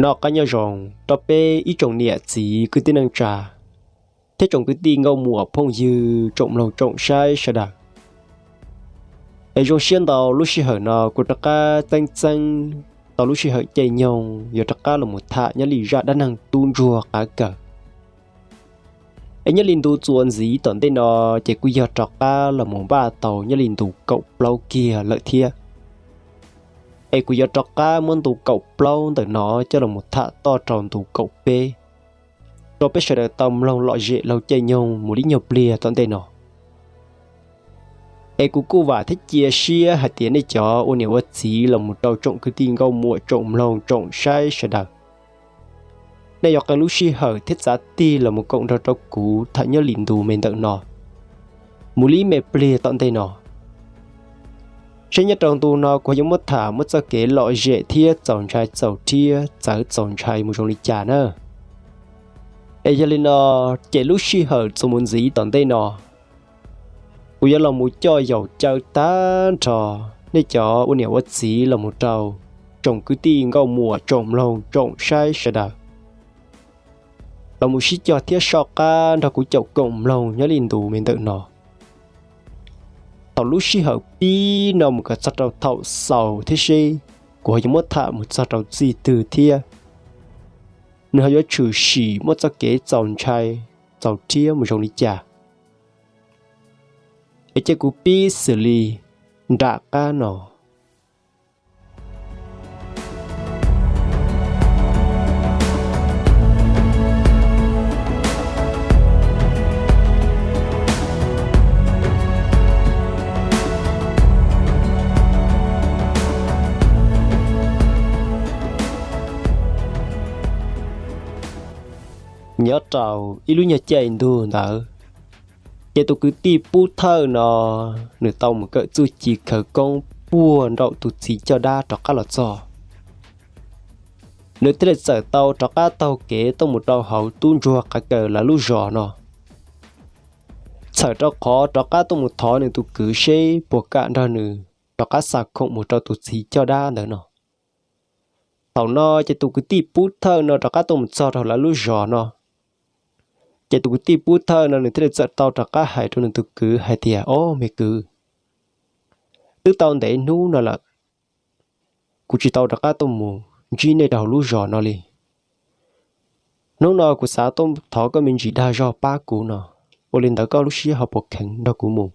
Noj qab nyob zoo rau peb ib tsoom niam txiv kwv tij neej tsa thiab tsoom kwv tij nkauj muam phooj ywg tsoom mloog tsoom saib sawv daws. Es zoo siab ntau lub sij hawm no kuv rov qab txeeb txeeb tau lub sij hawm caij nyoog yuav rov qab los mus tham nyob li zaj dab neeg tub ntsuag qav kawm. Es nyob li ntu txuas ntxiv tom ntej no ces kuj yog rov qab los mus npaj tau nyob li ntu kaum plaub kiag lawm thiab. Es kuv yuav rov qab muab ntu kaum plaub ntawm no coj los mus tham toj rau ntu kaum peb rau peb sawv daws tau mloog lom zem laug caij nyoog mus li nyuag pliag tom ntej no. Es kuv kuj vam thiab cia siab hais tias nej cov ua niam ua txiv los mus rau tsoom kwv tij nkauj muam tsoom mloog tsoom saib sawv daws, nej yuav qee lub sij hawm thiab txav tig los mus koom nrog rau kuv tham nyob li ntu me ntawm no mus li me pliag tom ntej no. Seb nyob rau ntu no kuv yuav muab tham muab txoj kev lom zem thiab txaus ntshai txaus rhiab txawv txaus ntshai mus zoo li cas na. Es yog li no, ces lub sij hawm txuas mus ntxiv tom ntej no kuv yuav los mus coj yaum caw tag nrho nej cov ua niam ua txiv los mus rau tsoom kwv tij nkauj muam tsoom mloog tsoom saib sawv daws los mus sib cog thiab soj qab nrog kuv caum koom mloog nyob li ntu me ntawm no. Thaum lub sij hawm pib no mus kom txog rau thaum xaus thiab seb kuv ho yuav muab tham mus txog rau txij twg thiab nws ho yuav tshwm sim muaj txoj kev txaus ntshai txaus rhiab mus zoo li cas. Es cia kuv pib xws li nram qab no. Nyob rau ib lub nyuag caij ntuj ntawd, ces tus kwv tij Pub Thawj no nws tau mus kawm txuj ci khawv koob puag nraum tus txiv coj dab rov qab los txog. Nws thiaj li txawm tau rov qab taug kev tuaj mus rau hauv tub ntsuag qav kawm lawv lub zos no, txhawm rau qhov rov qab tuaj mus thov nws tus kwv seb puas kam nrog nws rov qab xa khoom mus rau tus txiv coj dab ntawd no. Thaum no ces tus kwv tij Pub Thawj no rov qab tuaj mus txog rau lawv lub zos no, ces tus kwv tij Pub Thawj no nws thiaj li txawm tau rov qab hais rau nws tus kwv hais tias, Ob, me kwv, twb tau ntev hnub no lawm, kuv tsis tau rov qab tuaj mus ntsib nej rau hauv lub zos no li. Hnub no kuv xav tuaj thov koj me ntsis dag zog pab kuv no, ua li ntawd koj lub siab ho puas kheev nrog kuv mus?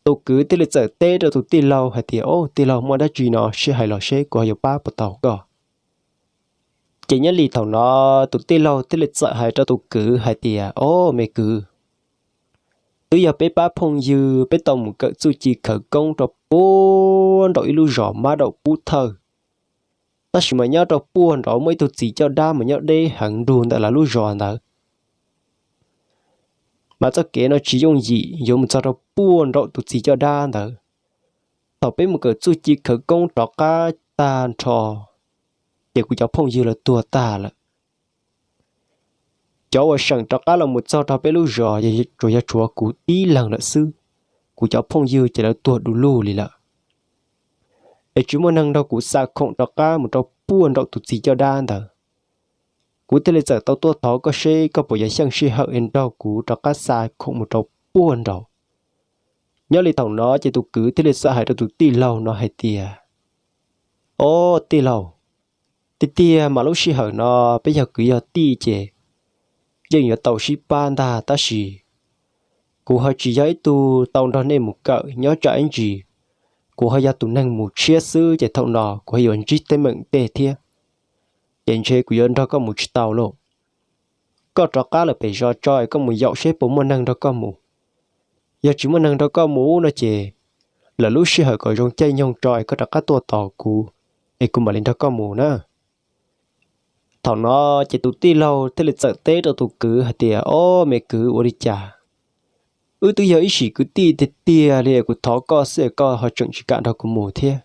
Tus kwv thiaj li txawm teb rau tus tij laug hais tias, Ob, tij laug, muaj dab tsi no sib hais los seb kuv ho yuav pab puas tau koj. Ces nyob li thaum no tus tij laug thiaj li txawm hais rau tus kwv hais tias, Ob, me kwv, twb yog peb pab phooj ywg peb tau mus kawm txuj ci khawv koob rau puag nraum ib lub zos mab daum Pub Thawj, tab sis mas nyob rau puag nraud muaj ib tug txiv coj dab mas nyob deb heev nrug ntawm lawv lub zos ntawd. Mas txoj kev no tsis yooj yim yuav mus txog rau puag nraum tus txiv coj dab ntawd. Thaum peb mus kawm txuj ci khawv koob rov qab tag nrho, ces kuv cov phooj ywg lawv tuag tag lawm. Cov uas seem rov qab los mus txog rau peb lub zos tsuas yog tshuav kuv tib leeg lawm xwb. Kuv cov phooj ywg ces lawv tuag du lug li lawm, es tsis muaj neeg nrog kuv xa khoom rov qab mus rau puag nraum tus txiv coj dab ntawd. Kuv thiaj li txawm tau tuaj thov koj seb koj puas yuav xyeej sij hawm es nrog kuv rov qab xa khoom mus rau puag nraud. Nyob li thaum no ces tus kwv thiaj li txawm hais rau tus tij laug no hais tias, Ob, tij laug, tiag tiag mas lub sij hawm no peb yog kwv yog tij ces yeej yuav tau sib pab ntag, tab sis kuv ho tsis yog ib tug tau nrog nej mus kawm nyob tsam ib ntsis, kuv ho yog tus neeg mus tshiab xwb, ces thaum no kuv ho yuav ntsib teeb meem tej thiab, ces ntshe kuv yuav nrog koj mus tsis tau lauj. Koj rov qab lawm pem zos tso es koj mus yaum seb puas muaj neeg nrog koj mus. Yog tsis muaj neeg nrog koj mus no ces lawv lub sij hawm kom zoo caij nyoog tso es koj rov qab tuaj tos kuv, es kuv mam li nrog koj mus na. Thaum no ces tus tij laug thiaj li txawm teb rau tus kwv hais tias, Ob, me kwv, ua li cas wb twb yog ib sim kwv tij tiag tiag li, kuv thov koj xwb es koj ho tseem tsis kam nrog kuv mus thiab.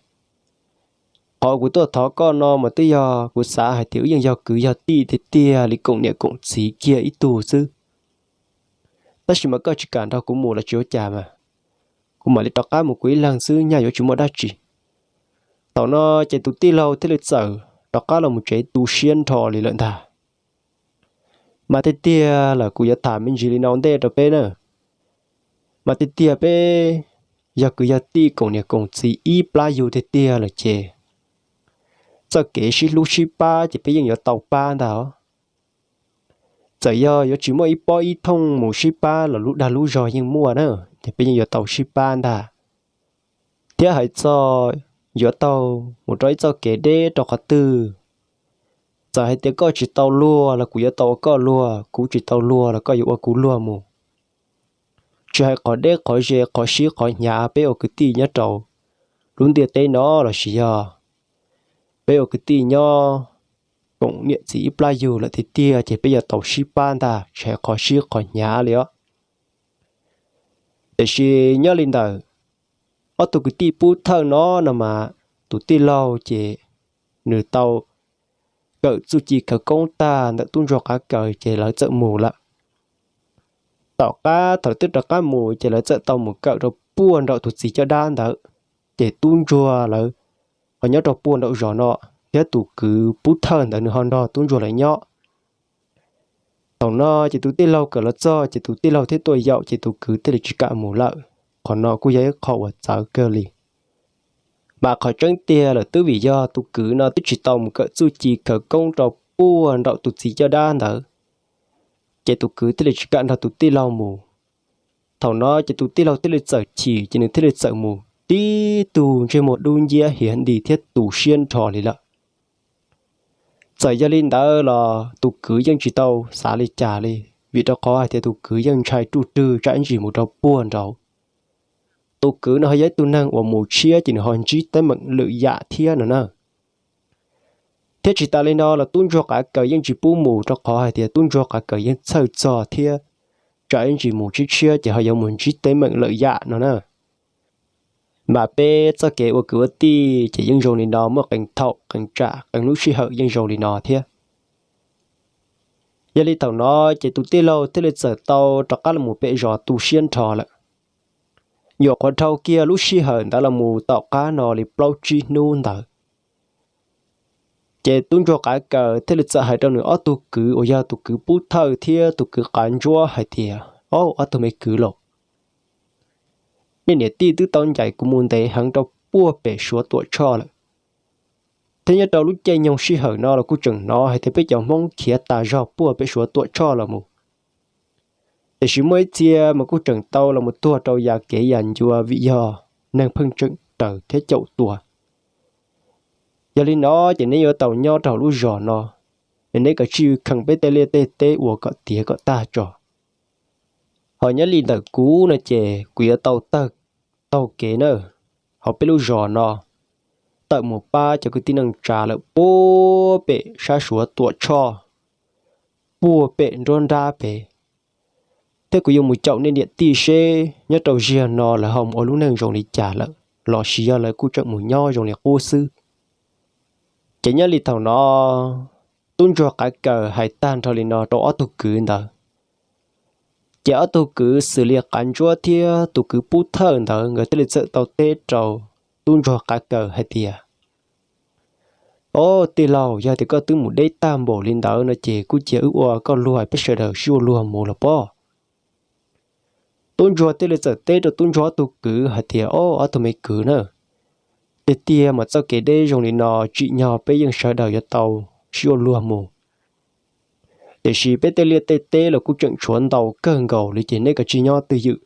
Qhov kuv tuaj thov koj no mas twb yog kuv xav hais tias wb yeej yog kwv yog tij tiag tiag li, koom niam koom txiv kiag ib tug xwb. Tab sis mas koj tsis kam nrog kuv mus los tsis ua cas mas, kuv mam li rov qab mus kuv ib leeg xwb, nyaj yuav tsis muaj dab tsi. Thaum no ces tus tij laug thiaj li txawm rov qab los mus tsev tu siab nrho li lawm ntag. Mas tiag tiag lawm kuv yuav tham me ntsis li no ua ntej rau peb na. Mas tiag tiag peb yog kwv yog tij koom niam koom txiv ib plab yug tiag tiag lawm ces txoj kev sib hlub sib pab ces peb yeej yuav tau pab ntag os. Txawm yog yuav tsis muaj ib pob ib thooj mus sib pab los lub dag lub zog yeej muaj na, ces peb yeej yuav tau sib pab ntag. Thiab hais txog yuav tau mus rau ib txoj kev deb rau qhov twg, txawm hais tias koj tsis tau luag los kuv yuav tau ua koj luag, kuv tsis tau luag los koj yuav ua kuv luag mus. Tsis hais qhov deb qhov ze qhov sib qhov hnyav peb ua kwv tij nyob rau lub ntiaj teb no lossis yog peb ua kwv tij nyob koom niam txiv ib plab yug lawm tiag tiag ces peb yuav tau sib pab ntag, tsis hais qhov sib qhov hnyav li os. Tiam sis nyob li ntawm ob tug kwv tij pub thawj no no mas tus tij laug ces nws tau kawm txuj ci khawv koob tag ntawm tub ntsuag qav kaws ces lawv txawm mus lawm. Tom qab thaum twb rov qab mus ces lawv txawm tau mus kawm rau puag nraum tus txiv caj dab ntawd, ces tub ntsuag lawv ho nyob rau puag nraum zos no, thiab tus kwv pub thawj ntawd nws ho nrog tub ntsuag lawv nyob. Thaum no ces tus tij laug kawm los txog ces tus tij laug thiaj tuaj yaum ces tus kwv thiaj li tsis kam mus lawm. Qhov no kuj yog ib qho uas txawv kawg li. Mas qhov tseeb tiag lawm twb vim yog tus kwv no twb tsis tau mus kawm txuj ci khawv koob rau puag nraum tus txiv caj dab ntawd, ces tus kwv thiaj li tsis kam nrog tus tij laug mus. Thaum no ces tus tij laug thiaj li txawm chim ces nws thiaj li txawm mus tib tug ntsej muag dub nciab hiav nti thiab tu siab nrho li lawm. Txawm yog li ntawd los tus kwv yeej tsis tau xav li cas li, vim rau qhov hais tias tus kwv yeej ntshai ruj rwg tsam ib ntsis mus rau puag nraud. Tus kwv no ho yog ib tug neeg uas mus tshiab ces nws ho ntsib teeb meem lwm yam thiab no na. Thiab tsis tas li no los tub ntsuag qav kaws yeej tsis pub mus rau qhov hais tias tub ntsuag qav kaws yeej txhawj txog thiab tsam ib ntsis mus tshiab tshiab ces ho yuav mus ntsib teeb meem lwm yam no na. Mas peb txoj kev ua kwv ua tij ces yeej zoo li no, muaj qee thaum qee tsam qee lub sij hawm yeej zoo li no thiab. Yog li thaum no ces tus tij laug thiaj li txawm tau rov qab los mus pem zos tu siab nrho lawm. Nyuam qhuav dhau kiag lub sij hawm ntawd los mus tom qab no li plaub tsib hnub ntawd, ces tub ntsuag qav kaws thiaj li txawm hais rau nws ob tug kwv uas yog tus kwv pub thawj thiab tus kwv qav ntsuab hais tias, Au, ob tug me kwv lauj, nej niam tij twb tau ncaim kuv mus ntev heev rau puag pem Suav Tuam Tshoj lawm, thiab nyob rau lub caij nyoog sij hawm no los kuj tseem hnov hais tias peb cov Hmoob khiav tas zog puag pem Suav Tuam Tshoj los mus. Tiam sis muaj ib txhia mas kuj tseem tau los mus tuag rau yam kev yam ncua vim yog neeg pheej tseem raws thiab caum tua. Yog li no ces neb yuav tau nyob rau hauv lub zos no, es neb kav tsij khees peb tej liaj tej teb ua kom tiav kom tag tso. Ho nyob li ntawm kuv no ces kuv yuav tau tawg taug kev na, hauv peb lub zos no, tawm mus pab cov kwv tij neej tsa lawm puag pem sab Suav Tuam Tshoj, puag pem nruab nrab pem, thiab kuv yuav mus caum nej niam tij seb nyob rau ziag no lawv ho mus ua lub neej zoo li cas lawm, lossis yog lawv kuj tseem mus nyob zoo li qub xwb. Ces nyob li thaum no, tub ntsuag qav kaws hais tag nrho li no rau ob tug kwv ntawd, ces ob tug kwv xws li qav ntsuab thiab tus kwv pub thawj ntawd nkawd thiaj li txawm tau teb rau tub ntsuag qav kaws hais tias, Au, tij laug, yog tias koj twb mus deb tag npaum li ntawd no ces kuj cia wb ua koj luag, peb sawv daws sib ua luag mus los pob. Tub ntsuag thiaj li txawm teb rau tub ntsuag ob tug kwv hais tias, Au, ob tug me kwv na, tiag tiag mas txoj kev deb zoo li no tsim nyog peb yeej sawv daws yuav tau sib ua luag mus. Tiam sis peb tej liaj tej teb los kuj tseem tshuav ntau kawg nkaus li ces neb kav tsij nyob twj ywm.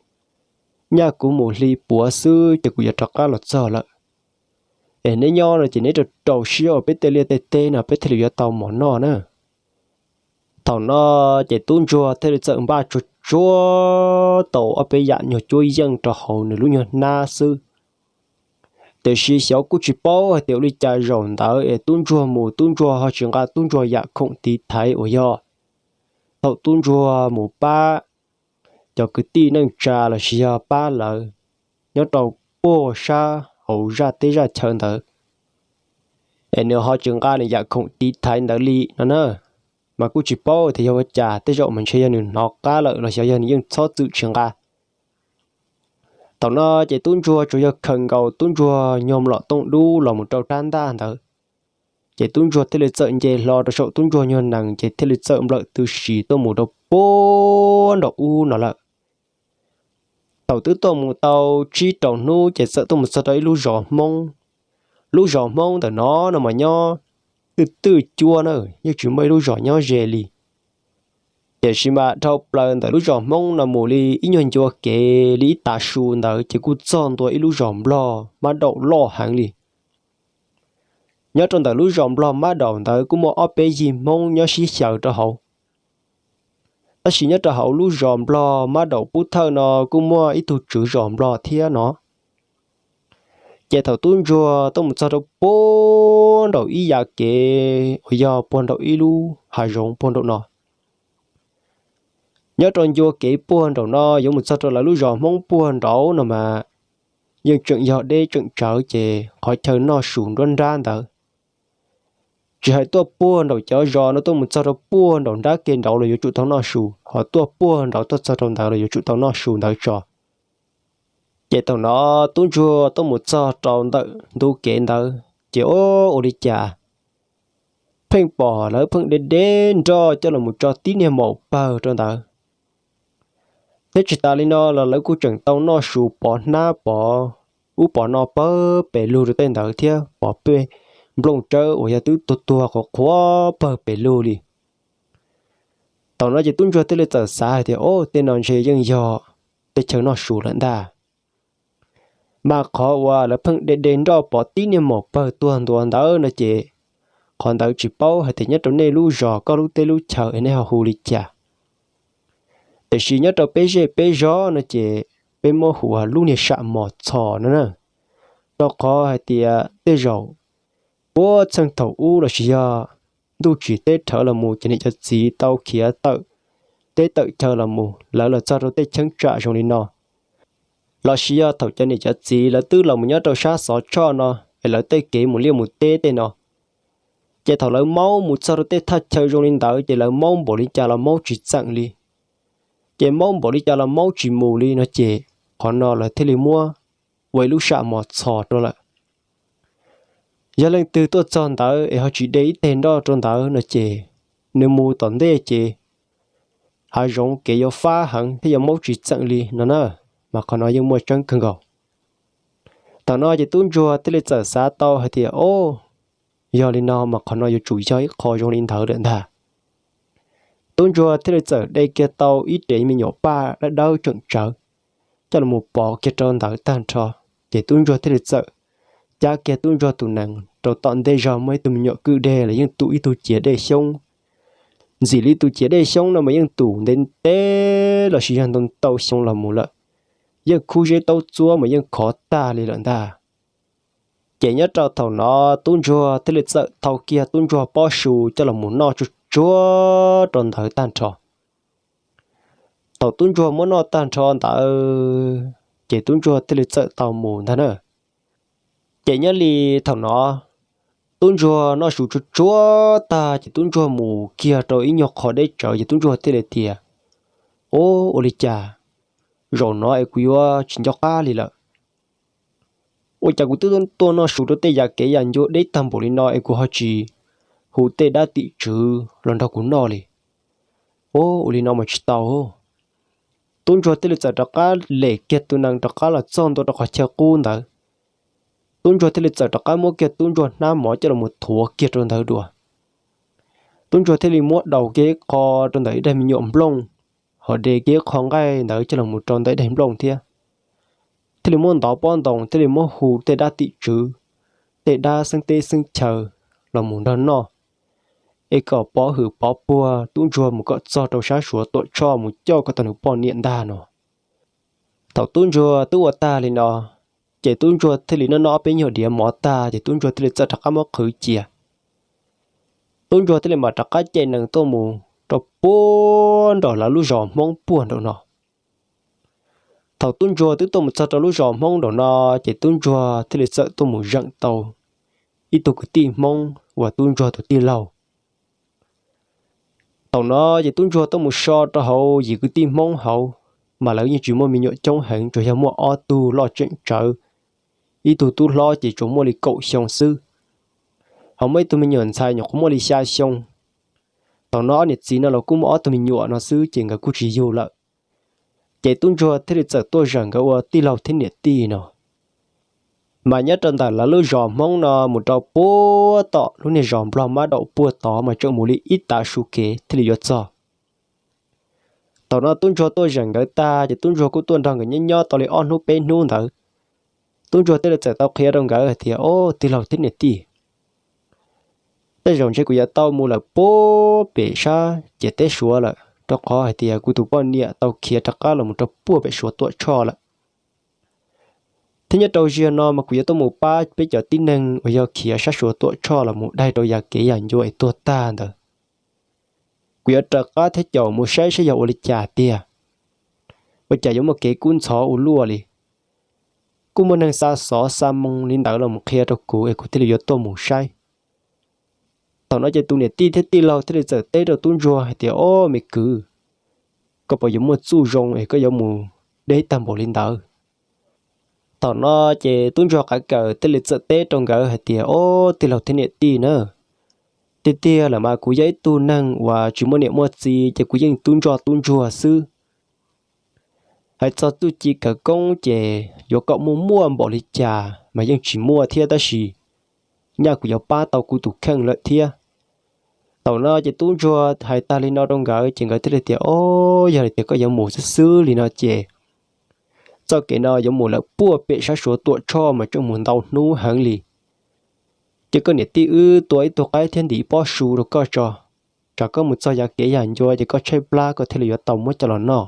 Nyaj kuv mus hli puav xwb ces kuv yuav rov qab los txog lawm. Es neb nyob no ces neb rau rau siab ua peb tej liaj tej teb no peb thiaj li yuav tau mov noj na. Thaum no ces tub ntsuag thiaj li txawm npaj tsuag tsuag tau ob peb yam nyuag cuab yeej rau hauv nws lub nyuag hnab xwb. Tiam sis xyov kuj tsis paub hais tias ua li cas zaum ntawd es tub ntsuag mus tub ntsuag ho tsis nqa tub ntsuag yam khoom tiv thaiv uas yog thaum tub ntsuag mus pab cov kwv tij neej tsa lossis yog pab lawv nyob rau puag sab hauv zaj teb zaj chaw ntawd, es nws ho tsis nqa nws yam khoom tiv thaiv ntawd li no na. Mas kuj tsis paub tias yog ua cas, tej zaum mas ntshe yog nws hnov qab lawm los xyov yog nws yeej txhob txwm tsis nqa. Thaum no ces tub ntsuag tsuas yog khaws nkaus tub ntsuag nyuag mlom tooj dub los mus rau rab ntaj ntawd, Ces tub ntsuag thiaj li txawm nce hlo rau saum tub ntsuag nyuag nees ces thiaj li txawm nplawm tw si tuaj mus rau puag nraum ub no lawm. Thaum twb tuaj mus tau tsib rau hnub ces txawm tuaj mus txog rau ib lub zos Hmoob. Lub zos Hmoob ntawm no no mas nyob twj twj cuab na, yeej tsis muaj ib lub zos nyob ze li. Tiam sis mas dhau plaws ntawm lub zos Hmoob no mus li ib nyuag ncua kev li ib tav su ntawd ces kuj txog ntua ib lub zos Nplog mab daum loj heev li. Nyob rau ntawm lub zos Nplog mab daum ntawd kuj muaj ob peb yig Hmoob nyob sib xyaw rau hauv. Tab sis nyob rau hauv lub zos Nplog mab daum pub thawj no kuj muaj ib tug tswv zos Nplog thiab no. Ces thaum tub ntsuag tuaj mus txog rau puag nraum ib yav kev uas yog puag nraum ib lub hav zoov puag nraum no, nyob rau ncua kev puag nraum no yuav mus txog rau lawv lub zos Hmoob puag nraud no mas yeej tseem yog deb tseem tsawv ces qhov chaw noj su nruab nrab ntawd tsis hais tuaj puag nraum cov zos no tuaj mus txog rau puag nraum nrab kev nraud los yuav tsum tau noj su, ho tuaj puag nraud tuaj txog rau ntawd los yuav tsum tau noj su ntawd tso. Ces thaum no tub ntsuag tuaj mus txog rau ntawm ntug kev ntawd ces o, ua li cas pheej pom lawv pheej de de nroj coj los mus tso tib niag maum pawg rau ntawd. Thiab tsis tas li no los lawv kuj tseem tau noj su pov hnab pov ub pov no pawg pes lug rau tej ntawd thiab pov pej nplooj tsawb uas yog twb tuag tuag qhuav qhuav pawg pes lug li. Thaum no ces tub ntsuag thiaj li txawm xav hais tias o, tej no ntshe yeej yog tej chaw noj su lawm ntag. Mas qhov uas lawv pheej de de nroj pov tib niag maum pawg tuag ntua ntawd no ces qhov ntawd tsis paub hais tias nyob rau nej lub zos koj lub teb lub chaw es nej ho hu li cas. Tiam sis nyob rau peb zej peb zos no ces peb muab hu ua lub niag sam mos txhos no na. Rau qhov hais tias tej zaum puag txheej thaum ub los sis yog ntuj tsim teb rhawv los mus ces niam cov txiv tau khiav tawm teb tawm chaw los mus lawv los txog rau tej cheeb tsam zoo li no. Los sis yog thaum cov niam cov txiv lawv twb los mus nyob rau sab xov tshoj no es lawv tej kev mus liaj mus teb tej no, ces thaum lawv maub mus txog rau tej thaj chaw zoo li ntawd ces lawv maub npaum li cas los maub tsis txeem li. Ces maub npaum li cas los maub tsis mus li no ces qhov no lawv thiaj li muab ua ib lub sam mos txhos rau lawm. Yog leej twg tuaj txog ntawd es ho tsis de ib teg nroj rau ntawd no ces nws mus tom ntej ces hav zoov kev yuav fab heev thiab yuav maub tsis txeem li no na. Mas qhov no yeej muaj tseeb kawg nkaus. Thaum no ces tub ntsuag thiaj li txawm xav tau hais tias o, yog li no mas qhov no yuav tsum yog ib qho zoo li ntawd lawm ntag. Tub ntsuag thiaj li txawm de kiag tau ib rev me nyuam paj dawb dawb tseem tsawv coj los pov kiag rau ntawd tag nrho. Ces tub ntsuag thiaj li txawm cab kiag tub ntsuag tus nees rau tom ntej zog muaj ib tug me nyuam kwj deg los yeej tus ib tug ciav dej xyoob. Ntxim li tus ciav dej xyoob no mas yeej tus ntev ntev los sis yog ntau ntau xyoo los mus lawm, yeej khub zeb taub txuab mas yeej khov tag li lawm ntag. Ces nyob rau thaum no tub ntsuag thiaj li txawm thau kiag tub ntsuag pob su coj los mus noj tsuag tsuag rau ntawd tag nrho. Thaum tub ntsuag muab noj tag nrho ntawd ces tub ntsuag thiaj li txawm tau mus ntag na. Ces nyob li thaum no tub ntsuag noj su tsuag tsuag tag ces tub ntsuag mus kiag rau ib nyuag qho deb tsawv ces tub ntsuag thiaj li tias, Ub, ua li cas zaum no es kuv yuav tsis nco qab li lawm. Ua cas kuv twb tuaj noj su rau tej yam kev yam ncua deb tag npaum li no es kuv ho tsis hu tej dab tim tswv los nrog kuv noj li? Ub, ua li no mas tsis tau. Tub ntsuag thiaj li txawm rov qab lem kiag tus nees rov qab los txog ntua rau qhov chaw qub ntawd. Tub ntsuag thiaj li txawm rov qab muab kiag tub ntsuag hnab mov coj los thuav kiag rau ntawd dua. Tub ntsuag thiaj li muab daus kiag ib qho rau ntawm ib daim me nyuam nplooj, ho de kiag ib qho nqaij ntawd coj los rau ntawm ib daim nplooj thiab. Thiaj li muab ntov pob ntoo thiaj li muab hu tej dab tim tswv, tej dab xeeb teb xeeb chaw los mus nrog noj, es kom pov hwm pov puag tub ntsuag mus kom txog rau sab Suav Tuam Tshoj mus coj kom tau nws poj niam ntag no. Thaum tub ntsuag twb ua tag li no, ces tub ntsuag thiaj li noj noj ob peb nyuag diav mov tag ces tub ntsuag thiaj li txawm rov qab muab qhwv cia. Tub ntsuag thiaj li mam rov qab cem nees tuaj mus rau puag nraum lawv lub zos Hmoob puag nraum no. Thaum tub ntsuag twb tuaj mus txog rau lub zos Hmoob nraum no, ces tub ntsuag thiaj li txawm tuaj mus zeem tau ib tug kwv tij Hmoob uas tub ntsuag tus tij laug. Thaum no ces tub ntsuag tuaj mus so rau hauv yim kwv tij Hmoob hauv, mas lawv yeej tsis muaj me nyuam coob heev, tsuas yog muaj ob tug loj tseem tsawv, ib tug tub hlob ces tsuas muaj li kaum xyoo xwb. ho muaj ib tug me nyuam ntxhais nyuam qhuav muaj li xya xyoo. Thaum no ob niam txiv no los kuj muaj ob tug me nyuam no xwb ces nkawd kuj tsis yug lawm. Ces tub ntsuag thiaj li txawm tuaj zawm nkawd ua tij laug thiab niam tij no. Mas nyob rau ntawm lawv lub zos Hmoob no mus rau puag tom lub niag zos Nplog Mab Daum puag tod mas tseem mus li ib tav su kev thiaj li yuav txog. Thaum no tub ntsuag tuaj zawm nkawd tag ces tub ntsuag kuj tuaj nrog nkawd nyob nyob tau li ob hnub peb hnub ntawd. Tub ntsuag thiaj li txawm tau qhia rau nkawd hais tias, Au, tij laug thiab niam tij, tej zaum ntshe kuv yuav tau mus lawm puag pem sab ciam teb Suav lawm, rau qhov hais tias kuv tus poj niam tau khiav rov qab los mus rau puag pem Suav Tuam Tshoj lawm. Thiab nyob rau ziag no mas kuv yuav tuaj mus pab peb cov tib neeg uas yog khiav sab Suav Tuam Tshoj los mus daig rau yav kev yam ncua es tuag tag ntawd. Kuv yuav raws qab thiab caum mus saib saib yog ua li cas tiag, ua cas yuav muaj kev kub ntxhov ua luaj li. Kuj muaj neeg xa xov xa moo li ntawd los mus qhia rau kuv es kuv thiaj li yuav tuaj mus saib. Thaum no ces tus niam tij thiab tij laug thiaj li txawm teb rau tub ntsuag hais tias, Au, me kwv, koj puas yuav muaj txuj zoo es koj yuav mus deb tag npaum li ntawd? Thaum no ces tub ntsuag qav kawm thiaj li txawm teb rau nkawd hais tias, Au, tij laug thiab niam tij na, tiag tiag lawm mas kuv yog ib tug neeg uas tsis muaj niam muaj txiv ces kuv yeej tub ntsoj tub ntsuag xwb. Hais txog txuj ci khawv koob ces yuav kom muaj muaj npaum li cas mas yeej tsis muaj thiab, tab sis nyaj kuv yuav pab tau kuv tus kheej lawm thiab. Thaum no ces tub ntsuag hais tag li no rau nkawd ces nkawd thiaj li tias, Au, yog li tias koj yuav mus xwb xwb li no ces txoj kev no yuav mus lawm puag pem sab Suav Tuam Tshoj mas tseem mus ntau hnub heev li. Ces koj niam tij wb tua ib tug qaib thiab ntim pob su rau koj tso, tsam koj mus txog yav kev yam ncua ces koj tshaib plab koj thiaj li yuav tau muab coj los noj.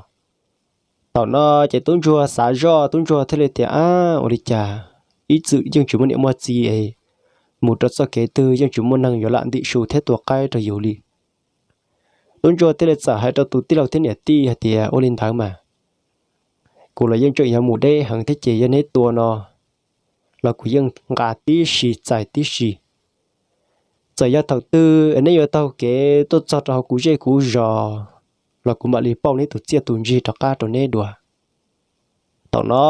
Thaum no ces tub ntsuag xav zoj, tub ntsuag thiaj li tias, Ab, ua li cas ib txwm yeej tsis muaj niam muaj txiv es mus rau txoj kev twg yeej tsis muaj neeg yuav lam ntim su thiab tua qaib rau yus li. Tub ntsuag thiaj li txawm hais rau tus tij laug thiab niam tij hais tias, Ua li ntawd mas kuv los yeej tseem yuav mus deb heev thiab ces yog neb tua no los kuv yeej nqa tib si txais tib si. Txawm yog thaum twg neb yuav taug kev tuaj txog rau hauv kuv zej kuv zos los kuv mam li pauj neb tus txiaj tus ntsig rov qab rau neb dua. Thaum no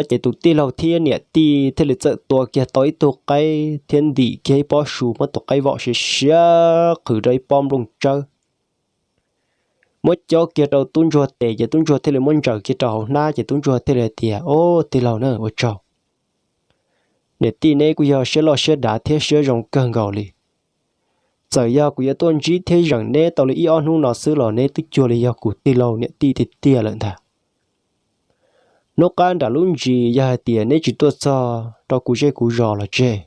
ces tus tij laug thiab niam tij thiaj li txawm tua kiag tau ib tug qaib thiab ntim kiag ib pob su muab tus qaib vom siav siav qhwv rau ib pob nplooj tsawb, muab cob kiag rau tub ntsuag tes ces tub ntsuag thiaj li muab ntsaws kiag rau hauv hnab ces tub ntsuag thiaj li hais tias, Au, tij laug na, ua tsaug. Niam tij neb kuj yog siab loj siab dav thiab siab zoo kawg nkaus li. Txawm yog kuv yuav tuaj ntsib thiab zeem neb tau li ib ob hnub no xwb los neb twb cuag li yog kuv tij laug niam tij tiag tiag lawm ntag. Hnub qab nram lub ntsis yog hais tias neb tsis tuaj txog rau kuv zej kuv zos los tseg,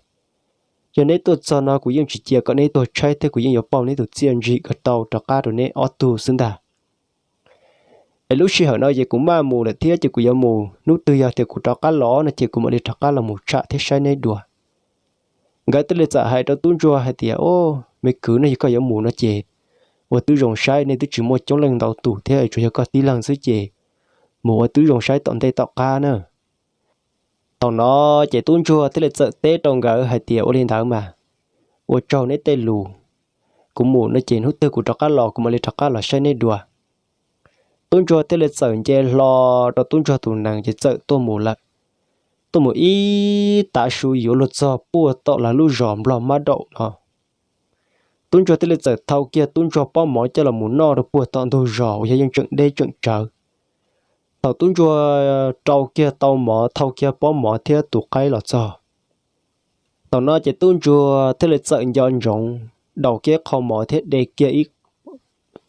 yog neb tuaj txog no kuv yeej tsis cia kom neb tuag tshaib thiab kuv yeej yuav pauj neb tus txiaj ntsig kom tau rov qab rau neb ob tug xwb ntag. Es lub sij hawm no ces kuv maj mus lawm thiab ces kuv yuav mus, hnub twg yog tias kuv rov qab los no ces kuv mam li rov qab los mus tsham thiab saib neb dua. Nkawd thiaj li txawm hais rau tub ntsuag hais tias, Au, me kwv, no yog koj yuav mus no ces ua tib zoo saib, nej twb tsis muaj coob leej ntau tus thiab, tsuas yog koj tib leeg xwb ces mus ua tib zoo saib tom ntej tom qab na. Thaum no ces tub ntsuag thiaj li txawm teb rau nkawd hais tias, Ua li ntawd mas ua tsaug neb tej lus, kuv mus no ces hnub twg kuv rov qab los kuv mam li rov qab los saib neb dua. Tub ntsuag thiaj li txawm nce hlo rau tub ntsuag tus nees ces txawm tuaj mus lawm. Tuaj mus ib tav su yuav luag txog puag tom lawv lub zos Nplog Mab Daum no. Tub ntsuag thiaj li txawm thau kiag tub ntsuag pob mov coj los mus noj rau puag tom ntug zos uas yog yeej tseem deb tseem tsawv. Thaum tub ntsuag rau kiag tau mov, thau kiag pob mov thiab tus qaib los txog, thaum no ces tub ntsuag thiaj li txawm nco ntsoov daus kiag qho mov thiab de kiag ib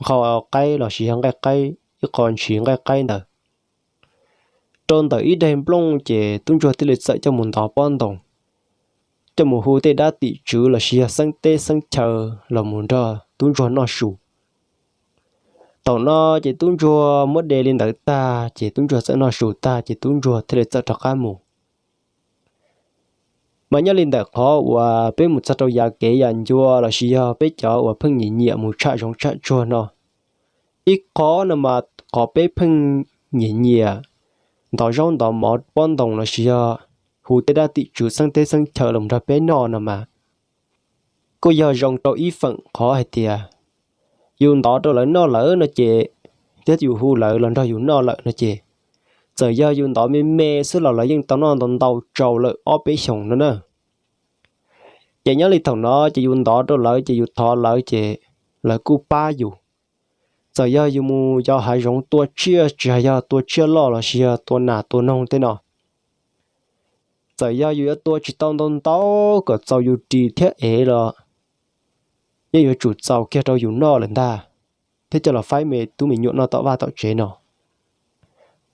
qho qaib los sis yog nqaij qaib, ib qho ntsis nqaij qaib ntawd rau ntawm ib daig nplooj ces tub ntsuag thiaj li txawm coj mus ntov pob ntoos, coj mus hu tej dab tim tswv los sis yog xeeb teb xeeb chaw los mus nrog tub ntsuag noj su. Thaum no ces tub ntsuag muab de li ntawd tag ces tub ntsuag txawm noj su tag ces tub ntsuag thiaj li txawm rov qab mus. Mas nyob li ntawm qhov uas peb mus txog rau yav kev yam ncua los sis yog peb cov uas pheej nyiam nyiam mus tsham zoov tsham tsuag no, ib qho no mas qhov peb pheej nyiam nyiam ntov zaub ntov mov pob ntoos los sis yog hu tej dab tim tswv xeeb teb xeeb chaw los nrog peb noj no mas kuj yog zoo rau ib feem qhov hais tias yus ntov rau lawv noj lawm no ces, thiab yus hu lawv los nrog yus noj lawm no ces, txawm yog yus ntov me me xwb los lawv yeej tau noj ntau ntau tsau lawm ob peb xyoos no na. Ces nyob li thaum no ces yus ntov rau lawv ces yus thov lawv ces lawv kuj pab yus. Txawm yog yus mus yos hav zoov tua tsiaj, tsis hais yog tua tsiaj loj los sis yog tua nas tua noog tej no, txawm yog yus yuav tua tsis tau ntau ntau kom txaus yus ris thiab ev los yeej yuav tsum txaus kiag rau yus noj lawm ntag, thiab coj los faib me tub me nyuam noj tom vaj tom tsev no.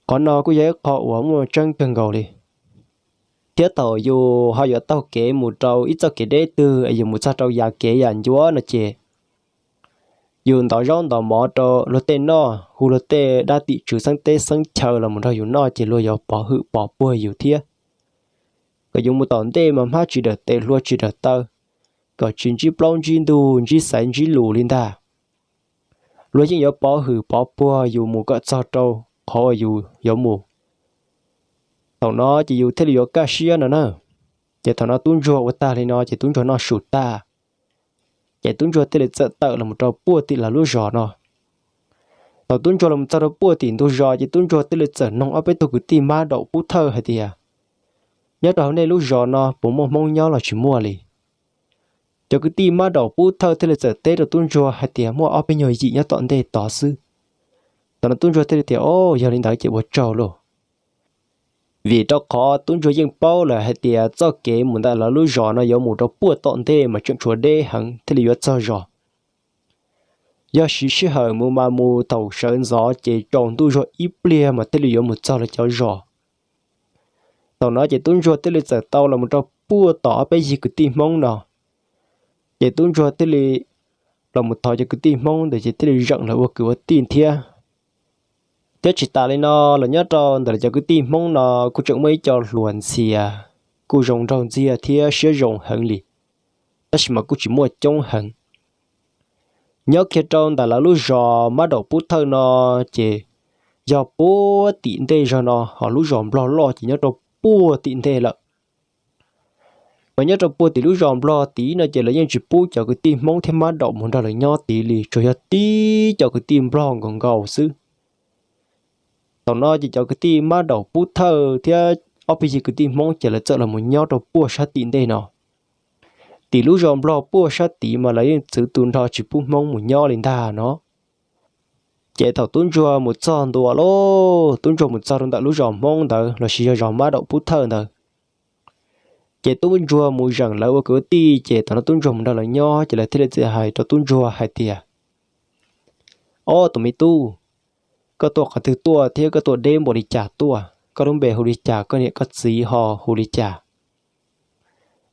Qhov no kuj yog ib qho uas muaj tseeb kawg nkaus li. Thiab thaum yus ho yuav taug kev mus rau ib txoj kev deb twg es yus mus txog rau yam kev yam ncua no ces yus ntov zaub ntov mov rau luag tej noj, hu luag tej dab tim tswv xeeb teb xeeb chaw los mus nrog yus noj ces luag yuav pov hwm pov puag yus thiab. Kom yus mus tom ntej mas hmab tsis dawm tes hlua tsis dawm taw, kom tsis ntsib plaub ntsib ntug ntsib xaiv ntsib lus li ntag. Luag yeej yuav pov hwm pov puag yus mus kom txog rau qhov uas yus yuav mus. Thaum no ces yus thiaj li yuav kaj siab no na. Ces thaum no tub ntsuag ua tag li no ces tub ntsuag noj su tag, ces tub ntsuag thiaj li txawm tawm los rau puag tim lawv lub zos no. Thaum tub ntsuag los txog rau puag tim ntug zos ces tub ntsuag thiaj li txawm noog ob peb tug kwv tij mab daum pub thawj hais tias, nyob rau hauv nej lub zos no puas muaj Hmoob nyob los tsis muaj li? Cov kwv tij mab daum pub thawj thiaj li txawm teb rau tub ntsuag hais tias muaj ob peb nyuag yim nyob tom ntej tod xwb. Thaum no tub ntsuag thiaj li tias, o, yog li ntawd ces ua tsaug lauj. Vim rau qhov tub ntsuag yeej paub lawm hais tias txoj kev mus ntawm lawv lub zos no yuav mus rau puag tom ntej mas tseem tshuav deb heev thiaj li yuav txog zos. Yog siv sij hawm mus mas mus thaum sawv ntxov ces tsaus ntuj zog ib pliag mas thiaj li yuav mus txog lawv cov zos. Thaum no ces tub ntsuag thiaj li txawm tau los mus rau puag tom ob peb yig kwv tij Hmoob no. Ces tub ntsuag thiaj li los mus thov cov kwv tij Hmoob ntawd ces thiaj li zeem lawv ua kwv ua tij thiab. Thiab tsis tas li no los nyob rau ntawm lawv cov kwv tij Hmoob no kuj tseem muaj ib co hluas ntxhias kuj zoo nraug ntxiag thiab siab zoo heev li, tab sis mas kuj tsis muaj coob heev. Nyob kiag rau ntawm lawv lub zos mab daum pub thawj no ces yog puag tim ntej zog no, ho lub zos nplog loj ces nyob rau puag tim ntej lawm. Mas nyob rau puag tim lub zos nplog tid no ces lawv yeej tsis pub cov kwv tij Hmoob thiab mab daum mus nrog lawv nyob tid li, tsuas yog tib cov kwv tij nplog nkaus nkaus xwb. Thaum no ces cov kwv tij mab daum pub thawj thiab ob peb yig kwv tij Hmoob ces lawv txawm los mus nyob rau puag sab tim ntej no. Tim lub zos nplog puag sab tid mas lawv yeej txwv tus nrho tsis pub Hmoob mus nyob li ntag no. Ces thaum tub ntsuag mus txog ntua lauj, tub ntsuag mus txog rau ntawm lub zos Hmoob ntawd los sis yog zos mab daum pub thawj ntawd, ces tub ntsuag mus zeem lawv ua kwv ua tij ces thaum no tub ntsuag mus nrog lawv nyob ces lawv thiaj li txawm hais rau tub ntsuag hais tias, o tus me tub, koj tuaj qhov twg tuaj thiab koj tuaj deb npaum li cas tuaj? Koj lub npe hu li cas? Koj niam koj txiv ho hu li cas?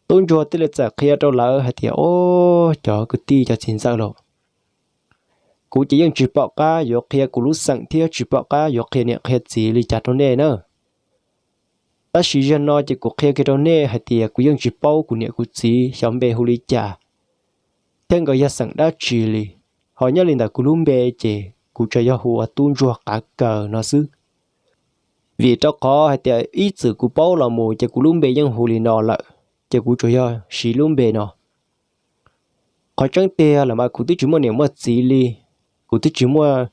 Tub ntsuag thiaj li txawm qhia rau lawv hais tias, o, cov kwv tij cov txiv ntxawm lauj, kuv ces yeej tsis pom qab yuav qhia kuv lub xeem thiab tsis pom qab yuav qhia niam qhia txiv li cas rau nej na. Tab sis zaum no ces kuv qhia kiag rau nej hais tias kuv yeej tsis paub kuv niam kuv txiv xyov npe hu li cas thiab nkawd yog xeem dab tsi li. Ho nyob li ntawm kuv lub npe ces kuv tsuas yog hu ua tub ntsuag qav kaws no xwb. Vim rau qhov hais tias ib txwm kuv paub los mus ces kuv lub npe yeej hu li no lawm, ces kuv tsuas yog siv lub npe no. Qhov tseeb tiag los mas kuv twb tsis muaj niam muaj txiv li, kuv twb tsis muaj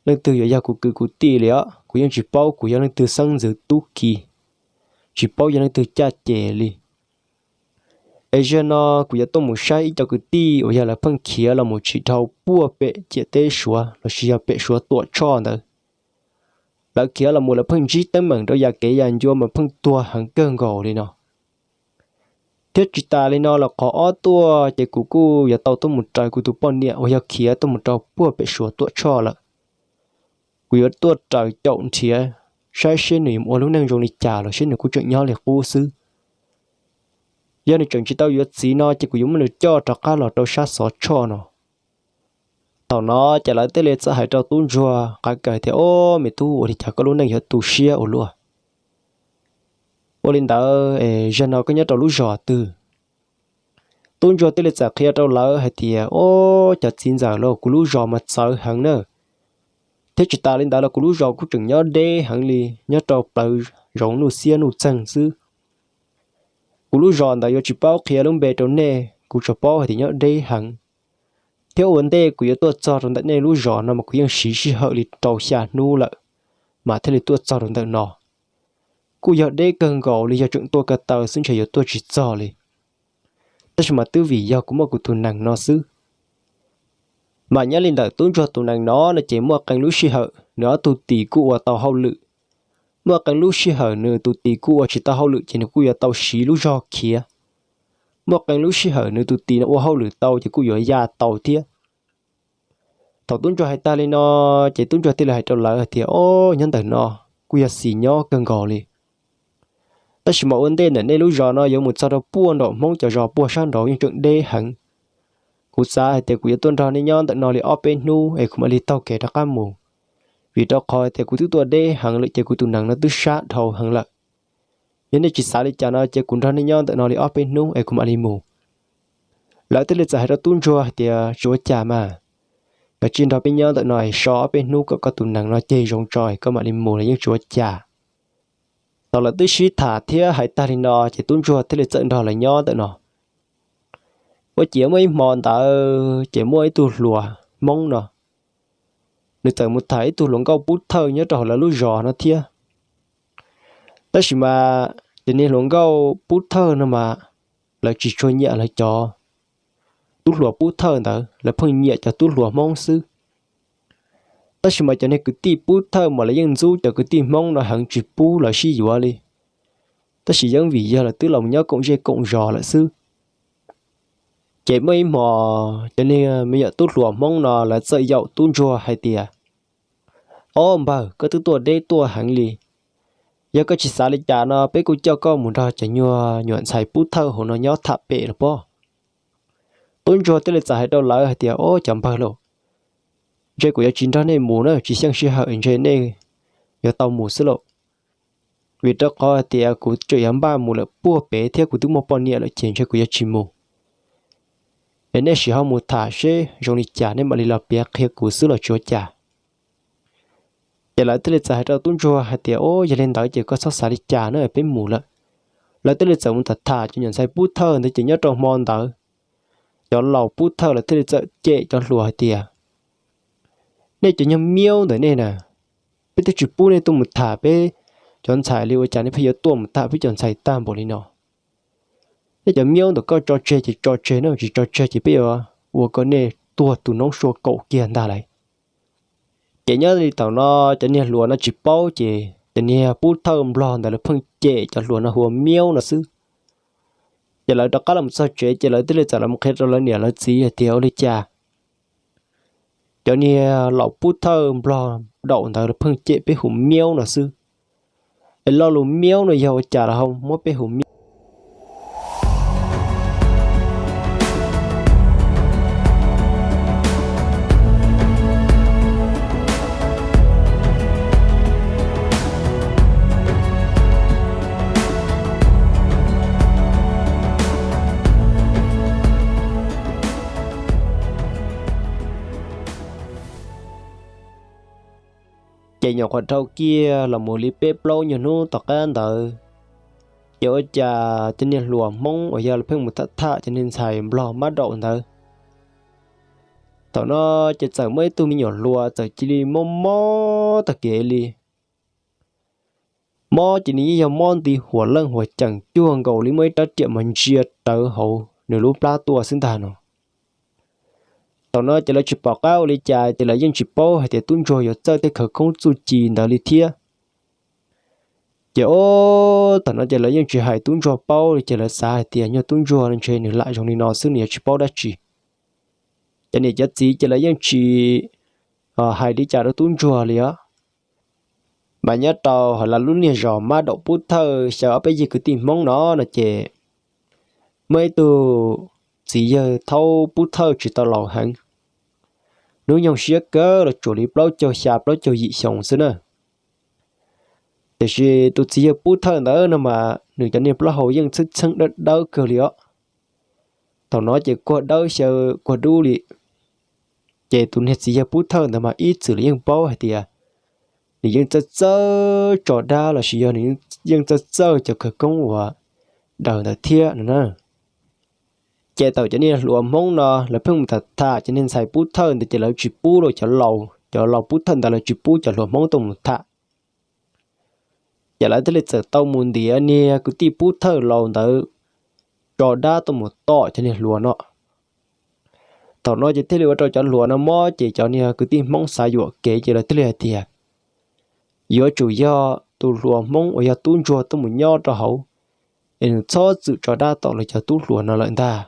leej twg yuav yog kuv kwv kuv tij li os, kuv yeej tsis paub kuv yog leej twg xeeb ntxwv tub ki, tsis paub yog leej twg caj ces li. Es zaum no kuv yuav tuaj mus saib ib co kwv tij uas yog lawv pheej khiav los mus tsim dhau puag pem ciam teb Suav los sis yog pem Suav Tuam Tshoj ntawd. Lawv khiav los mus lawv pheej ntsib teeb meem rau yam kev yam ncua mas pheej tuag heev kawg nkaus li no. Thiab tsis tas li no los qhov ob tuaj ces kuv kuj yuav tau tuaj mus raws kuv tus poj niam uas yog khiav tuaj mus rau puag pem Suav Tuam Tshoj lawm. Kuv yuav tuaj raws caum nrhiav saib seb nws yuav ua lub neej zoo li cas los seb nws kuj tseem nyob li qub xwb. Yog nws tseem tsis tau yuav txiv no ces kuv yuav muab nws coj rov qab los rau sab Xov Tshoj no. Thaum no ces lawv thiaj li txawm hais rau tub ntsuag qav kaws tias, o, me tub, ua li cas koj lub neej yuav tu siab ua luaj? Ua li ntawd es zaum no koj nyob rau lub zos twg? Tub ntsuag thiaj li txawm qhia rau lawv hais tias, o, cov txiv ntxawm lauj, kuv lub zos mas txawv heev na. Thiab tsis tas li ntawd los kuv lub zos kuj tseem nyob deb heev li, nyob rau plawv zoov nuj xiab nuj txeeg xwb. Kuv lub zos ntawd yuav tsis paub qhia lub npe rau nej, kuv tsuas paub hais tias nyob deb heev. Thiab ua ntej kuv yuav tuaj txog rau ntawm nej lub zos no mas kuv yeej siv sij hawm li rau xya hnub lawm mas thiaj li tuaj txog rau ntawm no. Kuj yog deb kawg nkaus li, yog tseem tuaj ko taw xwb ntshe yuav tuaj tsis txog li. Tab sis mas twb vim yog kuv muaj kuv tus nees no xwb. Mas nyob li ntawm tub ntsuag tus nees no no ces muaj qee lub sij hawm nws ob tug tis kuj ua tau hauj lwm, muaj qee lub sij hawm nws tus tis kuj ua tsis tau hauj lwm ces nws kuj yuav tau siv lub zog khiav, muaj qee lub sij hawm nws tus tis no ua hauj lwm tau ces kuj yuav ya tau thiab. Thaum tub ntsuag hais tag li no, ces tub ntsuag thiaj li hais rau lawv hais tias, Ob, nyob ntawm no kuj yog xis nyob kawg nkaus li. Tab sis mas ua ntej ntawm nej lub zos no yuav mus txog rau puag nraum Hmoob cov zos puag sab nraud yeej tseem deb heev. Kuv xav hais tias kuv yuav tuaj nrog nej nyob ntawm no li ob peb hnub es kuv mam li taug kev rov qab mus, vim rau qhov tias kuv twb tuaj deb heev lawm ces kuv tus nees no twb sab dhau heev lawm. Yog nej tsis xav li cas no ces kuv nrog nej nyob ntawm no li ob peb hnub es kuv mam li mus. Lawv thiaj li txawm hais rau tub ntsuag hais tias, Tsis ua cas mas, koj cia li nrog peb nyob ntawm no es so ob peb hnub kom koj tus nees no ceg zoo tso es koj mam li mus los yeej tsis ua cas. Thaum lawv twb sib tham thiab hais tag li no ces tub ntsuag thiaj li txawm nrog lawv nyob ntawm no. Ua ciav muaj ib hmo ntawd ces muaj ib tug hluas Hmoob no, nws txawm mus tham ib tug hluas nkauj pub thawj nyob rau hauv lawv lub zos no thiab. Tab sis mas cov niag hluas nkauj pub thawj no mas lawv tsis tshua nyiam lawv cov tub hluas pub thawj ntawd, lawv pheej nyiam cov tub hluas Hmoob xwb. Tab sis mas cov niag kwv tij pub thawj mas lawv yeej ntxub cov kwv tij Hmoob no heev tsis pub lawv sib yuav li. Tab sis yeej vim yog lawv twb los nyob koom zej koom zos lawm xwb. Ces muaj ib hmo cov niag me nyuam tub hluas Hmoob no lawv txawm yaum tub ntsuag hais tias, Ob npawg, koj twb tuaj deb tuaj heev li, yog koj tsis xav li cas no peb kuj coj koj mus nrog cov nyuag nyuam ntxhais pub thawj hauv no nyob tham pem los pob. Tub ntsuag thiaj li txawm hais rau lawv hais tias, Ob, cov npawg lauj, ntshe kuv yuav tsis nrog nej mus na, tsis xyeej sij hawm, ntshe nej yuav tau mus xwb lauj. Vim rau qhov hais tias kuv tseem yuav npaj mus lawm puag pem thiab kuv twb muaj poj niam lawm ces ntshe kuv yuav tsis mus. Es nej sim ho mus tham seb zoo li cas nej mam li los piav qhia kuv xwb los tsis ua cas. Ces lawv thiaj li txawm hais rau tub ntsuag hais tias, Ob, yog li ntawd ces koj txhob xav li cas na, peb mus lawm. Lawv thiaj li txawm mus tham tham cov nyuam ntxhais pub thawj ntawd ces nyob rau hmo ntawd cov laus pub thawj lawv thiaj li txawm cem cov hluas hais tias, Nej cov nyuag miaub ntawm nej na, peb twb tsis pub nej tuaj mus tham peb cov ntxhais li ua cas nej pheej yuav tuaj mus tham peb cov ntxhais tag npaum li no? Nej cov miaub ntawm koj tso tseg ces tso tseg na, tsis tso tseg ces peb yuav ua kom nej tuag tu noob sua kaum kiag ntag lauj. Ces nyob li thaum no cov niag hluas no tsis paub ces cov niag pub thawj nplog ntawd lawv pheej cem cov hluas no hu ua miaub no xwb. Ces lawv rov qab los txog tsev ces lawv thiaj li txawm los qhia rau lawv niam lawv txiv hais tias, Ua li cas cov niag laus pub thawj nplog daum ntawd lawv pheej cem peb hu miaub no xwb? Es lo lus miaub no yog ua cas los ho muab peb hu miaub? Ces nyuam qhuav dhau kiag los mus li peb plaub nyuag hnub tom qab ntawd, ces ua cas cov niag hluas Hmoob uas yog lawv pheej mus tham tham cov niag ntxhais nplog mab daum ntawd, thaum no ces txawm muaj ib tug me nyuam hluas txawm cia li mob mob tag kev li. Mob ces nws yeej yog mob nti huam leej huam ceem cuag nkaus li muaj ib rab riam mas ntsia rawv hauv nws lub plab tuaj xwb ntag no. Thaum no ces lawv tsis pom qab ua li cas ces lawv yeej tsis paub hais tias tub ntsuag yuav txawj tej khawv koob txuj ci ntawd li thiab. Ces o, thaum no ces lawv yeej tsis hais tub ntsuag paub li ces lawv xav hais tias nyuag tub ntsuag no ntshe nws lam zoo li no xwb nws yuav tsis paub dab tsi. Cov niam cov txiv ces lawv yeej tsis hais li cas rau tub ntsuag li os. Mas nyob rau hauv lawv lub niag zos mab daum pub thawj xyaw ob peb yig kwv tij Hmoob no no ces muaj ib tug txiv yawg thaub pub thawj tsis tau laus heev, hnub nyoog siab kawg los tsuas li plaub caug xya plaub caug yim xyoo xwb na. Tiam sis tus txiv yawg pub thawj ntawd no mas nws cov niag plaub hau yeej txheeb txheeb dawb dawb kawg li os. Thaum no ces kuag dawb xyaw kuag dub li. Ces tus niag txiv yawg pub thawj ntawd mas ib txwm los yeej paub hais tias nws yeej txawj txawj tso dab lossis yog nws yeej txawj txawj cov khawv koob uas daws ntawd thiab no na. Ces thaum cov niag hluas Hmoob no lawv pheej mus tham tham cov niag ntxhais pub thawj ntawd ces lawv tsis pub los cov laus, cov laus pub thawj ntawd lawv tsis pub cov hluas Hmoob tuaj mus tham. Ces lawv thiaj li txawm tau mus ntiav niag kwv tij pub thawj laus ntawd tso dab tuaj mus tom cov niag hluas no. Thaum no ces thiaj li ua rau cov hluas no mob, ces cov niag kwv tij Hmoob xav yuam kev ces lawv thiaj li hais tias yuav tsum yog tus hluas Hmoob uas yog tub ntsuag tuaj mus nyob rau hauv, es nws txhob txwm tso dab tom lawv cov tub hluas no lawm ntag.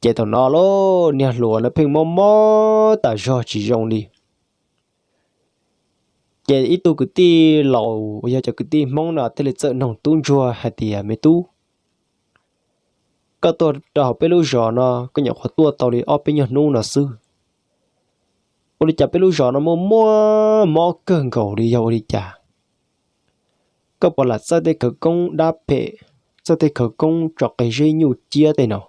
Ces thaum no lub niag hluas no pheej mob mob tas zog tsis zoo li. Ces ib tug kwv tij laus uas yog cov kwv tij Hmoob no thiaj li txawm noog tub ntsuag hais tias, me tub, koj tuaj rau hauv peb lub zos no koj nyuam qhuav tuaj tau li ob peb nyuag hnub no xwb, ua li cas peb lub zos no muaj muaj mob kawg nkaus li, yog ua li cas? Koj puas lam txawj tej khawv koob dab phem, txawj tej khawv koob tso qe zeb nyuj ciab tej no?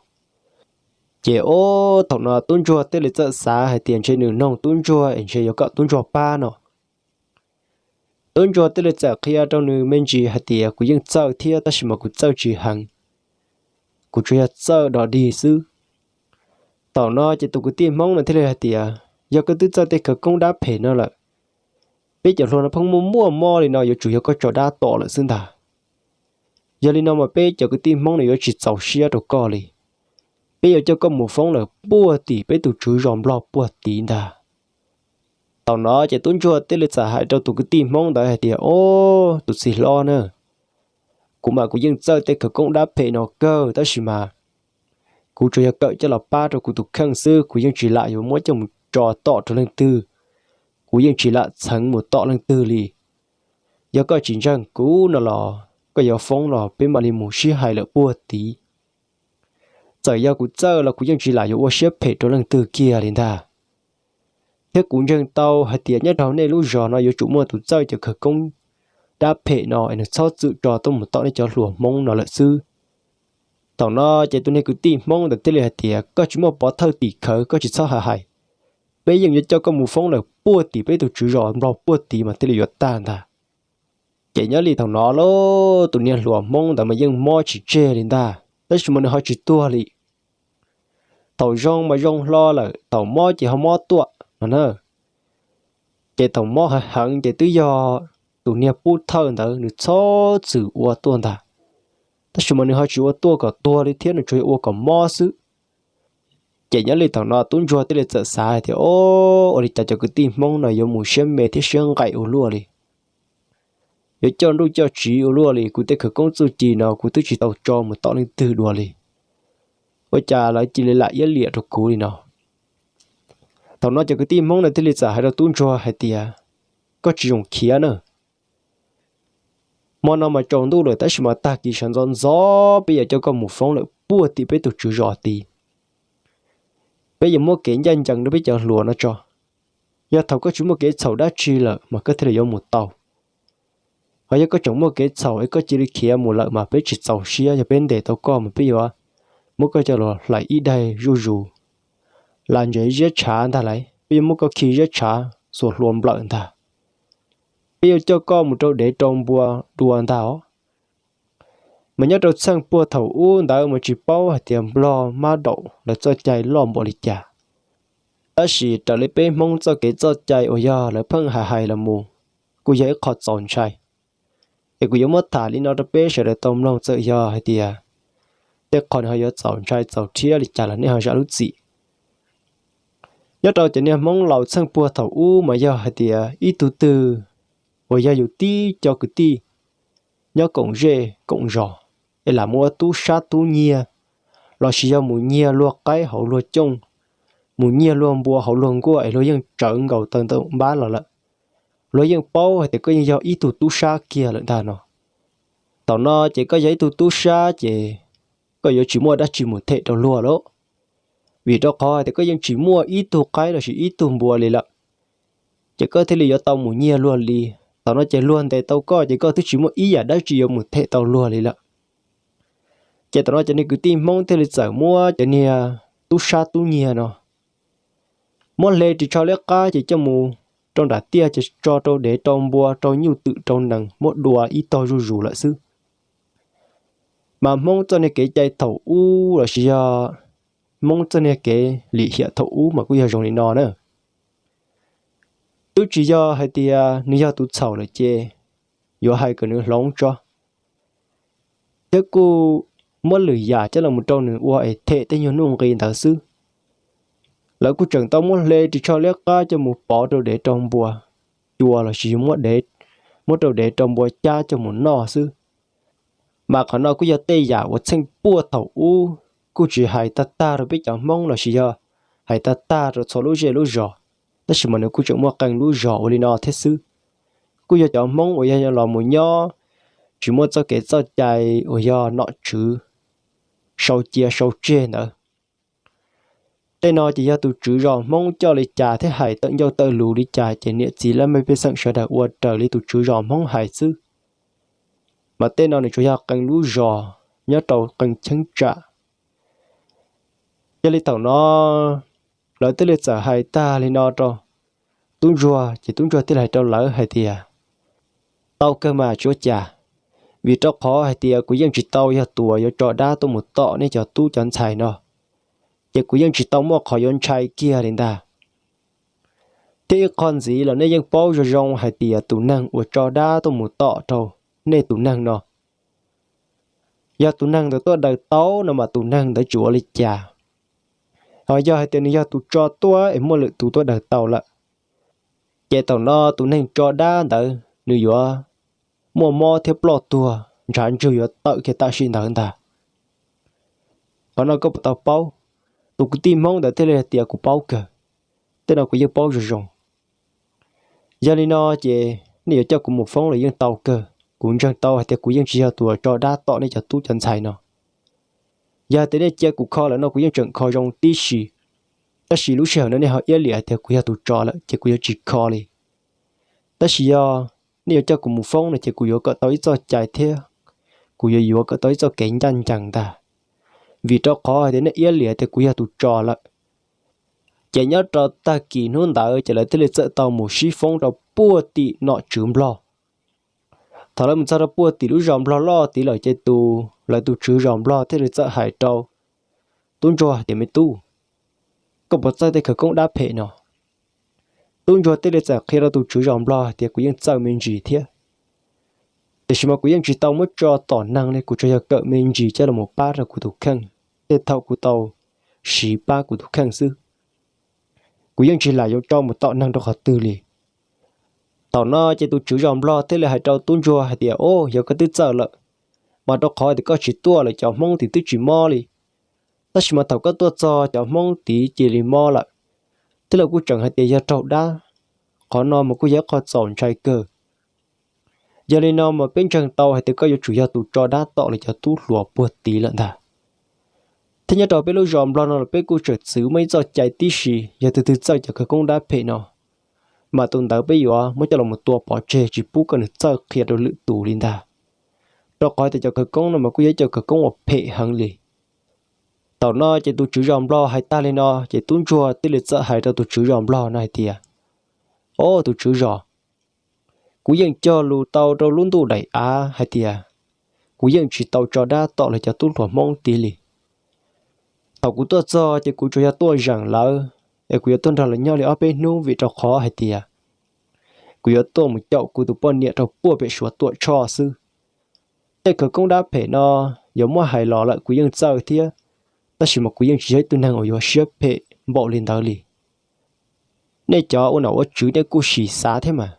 Ces ob thaum no tub ntsuag thiaj li txawm xav hais tias ntshe nws noog tub ntsuag es ntshe yuav kom tub ntsuag pab no. Tub ntsuag thiaj li txawm qhia rau nws me ntsis hais tias kuv yeej txawj thiab tab sis mas kuv txawj tsis heev, kuv tsuas yog txawj dog dig xwb. Thaum no ces tus kwv tij Hmoob no thiaj li hais tias yog koj twb txawj tej khawv koob dab phem no lawm, peb cov hluas no pheej muaj muaj mob li no yuav tsum yog koj tso dab tom lawm xwb ntag. Yog li no mas peb cov kwv tij Hmoob no yuav tsis txaus siab rau koj li. Peb yuav coj koj mus foob lawm puag tim peb tus tswv zos Nplog puag tid ntag. Thaum no ces tub ntsuag thiaj li txawm hais rau tus kwv tij Hmoob ntawd hais tias, ob, tus txiv hlob na, kuv mas kuv yeej txawj tej khawv koob dab phem no kawg tab sis mas kuv tsuas yog kawm coj los pab rau kuv tus kheej xwb, kuv yeej tsis lam yuav muab coj mus tso tom rau leej twg, kuv yeej tsis lam txheev mus tom leej twg li. Yog koj tsis ntseeg kuv no los koj yuav foob los peb mam li mus sib hais lawm puag tid. Txawm yog kuv txawj los kuv yeej tsis lam yuav ua siab phem rau leej twg kiag li ntag. Thiab kuv ntseeg tau hais tias nyob rau nej lub zos no yuav tsum muaj tus txawj cov khawv koob dab phem no es nws txhob txwm tso tuaj mus tom nej cov hluas Hmoob no lawm xwb. Thaum no ces tus niag kwv tij Hmoob ntawd thiaj li hais tias, koj tsis muaj pov thawj tim khawv koj tsis txhob hais hais. Peb yeej yuav coj koj mus foob lawm puag tim peb tus tswv zos Nplog puag tid mas thiaj li yuav tag ntag. Ces nyob li thaum no lauj, tus niag hluas Hmoob ntawd mas yeej mob tsis tseg li ntag, tab sis mas nws ho tsis tuag li. Thaum zoo mas zoo hlo lawm, thaum mob ces ho mob tuaj no na. Ces thaum mob heev heev ces twb yog tus niag pub thawj ntawd nws txhob txwm ua tuaj ntag, tab sis mas nws ho tsis ua tuaj kom tuag li thiab, nws tsuas yog ua kom mob xwb. Ces nyob li thaum no tub ntsuag thiaj li txawm xav hais tias, o, ua li cas cov kwv tij Hmoob no yuav mus siab me thiab siab nqaim ua luaj li. Yuav coj nruj coj tsiv ua luaj li, kuv tej khawv koob txuj ci no kuv twb tsis tau tso mus tom leej twg dua li. Ua cas lawv cia li lam iab liam rau kuv li no? Thaum no cov kwv tij Hmoob no thiaj li txawm hais rau tub ntsuag hais tias, koj tsis zoo khiav na. Hmo no mas tsaus ntuj lawm tab sis mas tag kis sawv ntxov ntxov peb yuav coj koj mus foob lawm puag tim peb tus tswv zos tid. Peb yuav muab kev ncaj ncees rau peb cov hluas no tso. Yog thaum koj tsis muaj kev txhaum dab tsi lawm mas koj thiaj li yuav mus tau. Ho yog koj tseem muaj kev txhaum es koj cia li khiav mus lawm mas peb tsis txaus siab, yog peb ntes tau koj mas peb yuav muab koj coj los hlais ib daig zuj zus, los ntsev ziab tshav ntag lauj, peb yuav muab koj khi ziab tshav xuas hlua nplawm ntag. Peb yuav coj koj mus rau dev rau npua dua ntag os. Mas nyob rau txheej puag thaum ub ntawd mas tsis paub hais tias Nplog mab daum lawv txoj cai loj npaum li cas, tab sis raws li peb Hmoob txoj kev txoj cai uas yog lawv pheej hais hais los mus, kuj yog ib qho txaus ntshai. Es kuv yuav muab tham li no rau peb sawv daws tau mloog, txawm yog hais tias tej qho nws ho yuav txaus ntshai txaus rhiab li cas los nej ho zam lub txim. Nyob rau cov niag Hmoob laus txheej puag thaum ub mas yog hais tias ib tug twg uas yog yus tib co kwv tij nyob koom zej koom zos es lam mus ua tub sab tub nyiag, lossis yog mus nyiag luag qaib hauv luag cooj, mus nyiag luag npua hauv luag nkuaj es luag yeej tsawv nkaus taw ntawm npab los lawm, luag yeej paub hais tias koj yeej yog ib tug tub sab kiag lawm ntag no. Thaum no ces koj yog ib tug tub sab ces koj yuav tsis muaj dab tsi mus them rau luag lawm, vim rau qhov hais tias koj yeej tsis muaj ib tug qaib lossis ib tug npua li lawm, ces koj thiaj li yuav tau mus nyiag luag li. Thaum no ces luag ntes tau koj ces koj twb tsis muaj ib yam dab tsi yuav mus them tau luag li lawm. Ces thaum no cov niag kwv tij Hmoob thiaj li txawm muab cov niag tub sab tub nyiag no muab hle ris tsho liab qab ces coj mus rau nram tiaj ces tso rau dev rau npua rau nyuj twm rau nees muab dua ib tog zuj zus lawm xwb. Mas Hmoob txoj niag kev cai thaum ub lossis yog Hmoob txoj niag kev lim hiam thaum ub mas kuj yog zoo li no na. Twb tsis yog hais tias nws yog tus txhaum lawm ces yuav hais kom nws hloov tso, thiab kuj muab lwm yam coj los rau nws ua es them tej nyuag nuj nqis ntawd xwb. Lawv kuj tseem tau muab hle ris tsho liab qab coj mus pov rau dev rau npua, cua lossis yog muab dev, muab rau dev rau npua cab coj mus noj xwb. Mas qhov no kuj yog tej yam uas txheej puaj thaum ub, kuj tsis hais tag tag rau peb cov Hmoob lossis yog hais tag tag rau txhua lub zej lub zos, tab sis mas nws kuj tseem muaj qee lub zos ua li no thiab xwb. Kuj yog cov Hmoob uas yog los mus nyob tsis muaj txoj kev txoj cai uas yog nom tswv sau cia sau tseg ntawd. Tej no ces yog tus tswv zos Hmoob coj li cas thiab hais tawm ncauj tawm lus li cas ces niam txiv laj mej pej xeem sawv daws ua raws li tus tswv zos Hmoob hais xwb. Mas tej no nws tsuas yog qee lub zos nyob rau qee cheeb tsam. Yog li thaum no lawv thiaj li txawm hais tag li no rau tub ntsuag, ces tub ntsuag thiaj li hais rau lawv hais tias, tau kawg mas tsis ua cas, vim rau qhov hais tias kuv yeej tsis tau yog tus uas yuav tso dab tuaj mus tom nej cov tub cov ntxhais no, ces kuv yeej tsis tau muaj qhov yuav ntshai kiag li ntag. Thiab ib qho ntxiv los nej yeej paub zoo zoo hais tias tus neeg uas tso dab tuaj mus tom rau nej tus neeg no, yog tus neeg ntawd tuaj daws tau no mas tus neeg ntawd tsis ua li cas. Ho yog hais tias nws yog tus tso tuaj es muaj lwm tus tuaj daws tau lawm, ces thaum no tus neeg tso dab ntawd nws yuav muaj mob thiab ploj tuag, ntshav ntswg yuav tawm kiag tam sim ntawd ntag. Qhov no koj puas tau paub? Tus kwv tij Hmoob ntawd thiaj li hais tias, kuv paub kawg, tej no kuv yeej paub zoo zoo. Yog li no ces nej yuav coj kuv mus foob los yeej tau kawg, kuv ntseeg tau hais tias kuv yeej tsis yog tus tso dab tom nej cov tub cov ntxhais no. Yog hais tias nej cia kuv kho lawm no kuv yeej tseem kho zoo tib si, tab sis lub sij hawm no nej ho iab liam hais tias kuv yog tus tso lawm ces kuv yuav tsis kho li. Tab sis yog nej yuav coj kuv mus foob no ces kuv yuav kom tau ib txoj cai thiab kuv yuav yuav kom tau ib txoj kev ncaj ncees ntag, vim rau qhov hais tias nej iab liam tias kuv yog tus tso lawm. Ces nyob rau tag kis hnub ntawd ces lawv thiaj li txawm tau mus sib foob rau puag tim nom tswv Nplog. Thaum lawv mus txog rau puag tim lub zos Nplog loj tid lawm ces tus, lawv tus tswv zos Nplog thiaj li txawm hais rau tub ntsuag tias, me tub, koj puas txawj tej khawv koob dab phem no? Tub ntsuag thiaj li txawm qhia rau tus tswv zos Nplog tias, kuv yeej txawj me ntsis thiab, tiam sis mas kuv yeej tsis tau muab tso tom neeg li, kuv tsuas yog kawm me ntsis coj los pab rau kuv tus kheej, tej thaum kuv tau siv pab kuv tus kheej xwb. Kuv yeej tsis lam yuav tso mus tom neeg rau qhov twg li. Thaum no ces tus tswv zos Nplog thiaj li hais rau tub ntsuag hais tias, o, yog koj twb txawj lawm, mas rau qhov tias koj tsis tuaj lawm cov Hmoob tid twb tsis mob li. Tab sis mas thaum koj tuaj txog cov Hmoob tid cia li mob lawm, thiab lawv kuj tseem hais tias yog raug dab. Qhov no mas kuj yog ib qho txaus ntshai kawg. Yog li no mas peb ntseeg tau hais tias koj yuav tsum yog tus tso dab tom lawv cov tub hluas puag tid lawm ntag. Thiab nyob rau peb lub zos Nplog no los peb kuj tseem txwv muaj ib txoj cai tib si, yog tus twg txawj cov khawv koob dab phem no, mas tus ntawd peb yuav muab coj los tua pov tseg tsis pub kom nws txawj qhia rau lwm tus li ntag. Rau qhov tias cov khawv koob no mas kuj yog ib co khawv koob uas phem heev li. Thaum no ces tus tswv zos Nplog hais tag li no ces tub ntsuag thiaj li txawm hais rau tus tswv zos Nplog no hais tias, o, tus tswv zos, kuv yeej cog lus tau rau lub ntuj daim av hais tias kuv yeej tsis tau tso dab tom lawv cov tub hluas Hmoob tid li. Thaum kuv tuaj txog ces kuv tsuas yog tuaj zeem lawv, es kuv yuav tuaj nrog lawv nyob li ob peb hnub vim rau qhov hais tias kuv yuav tuaj mus caum kuv tus poj niam rau puag pem Suav Tuam Tshoj xwb. Tej khawv koob dab phem no yuav muab hais los lawm kuv yeej txawj thiab, tab sis mas kuv yeej tsis yog ib tug neeg uas yuav siab phem npaum li ntawd li. Nej cov ua nom ua tswv nej kuj sim xav thiab mas.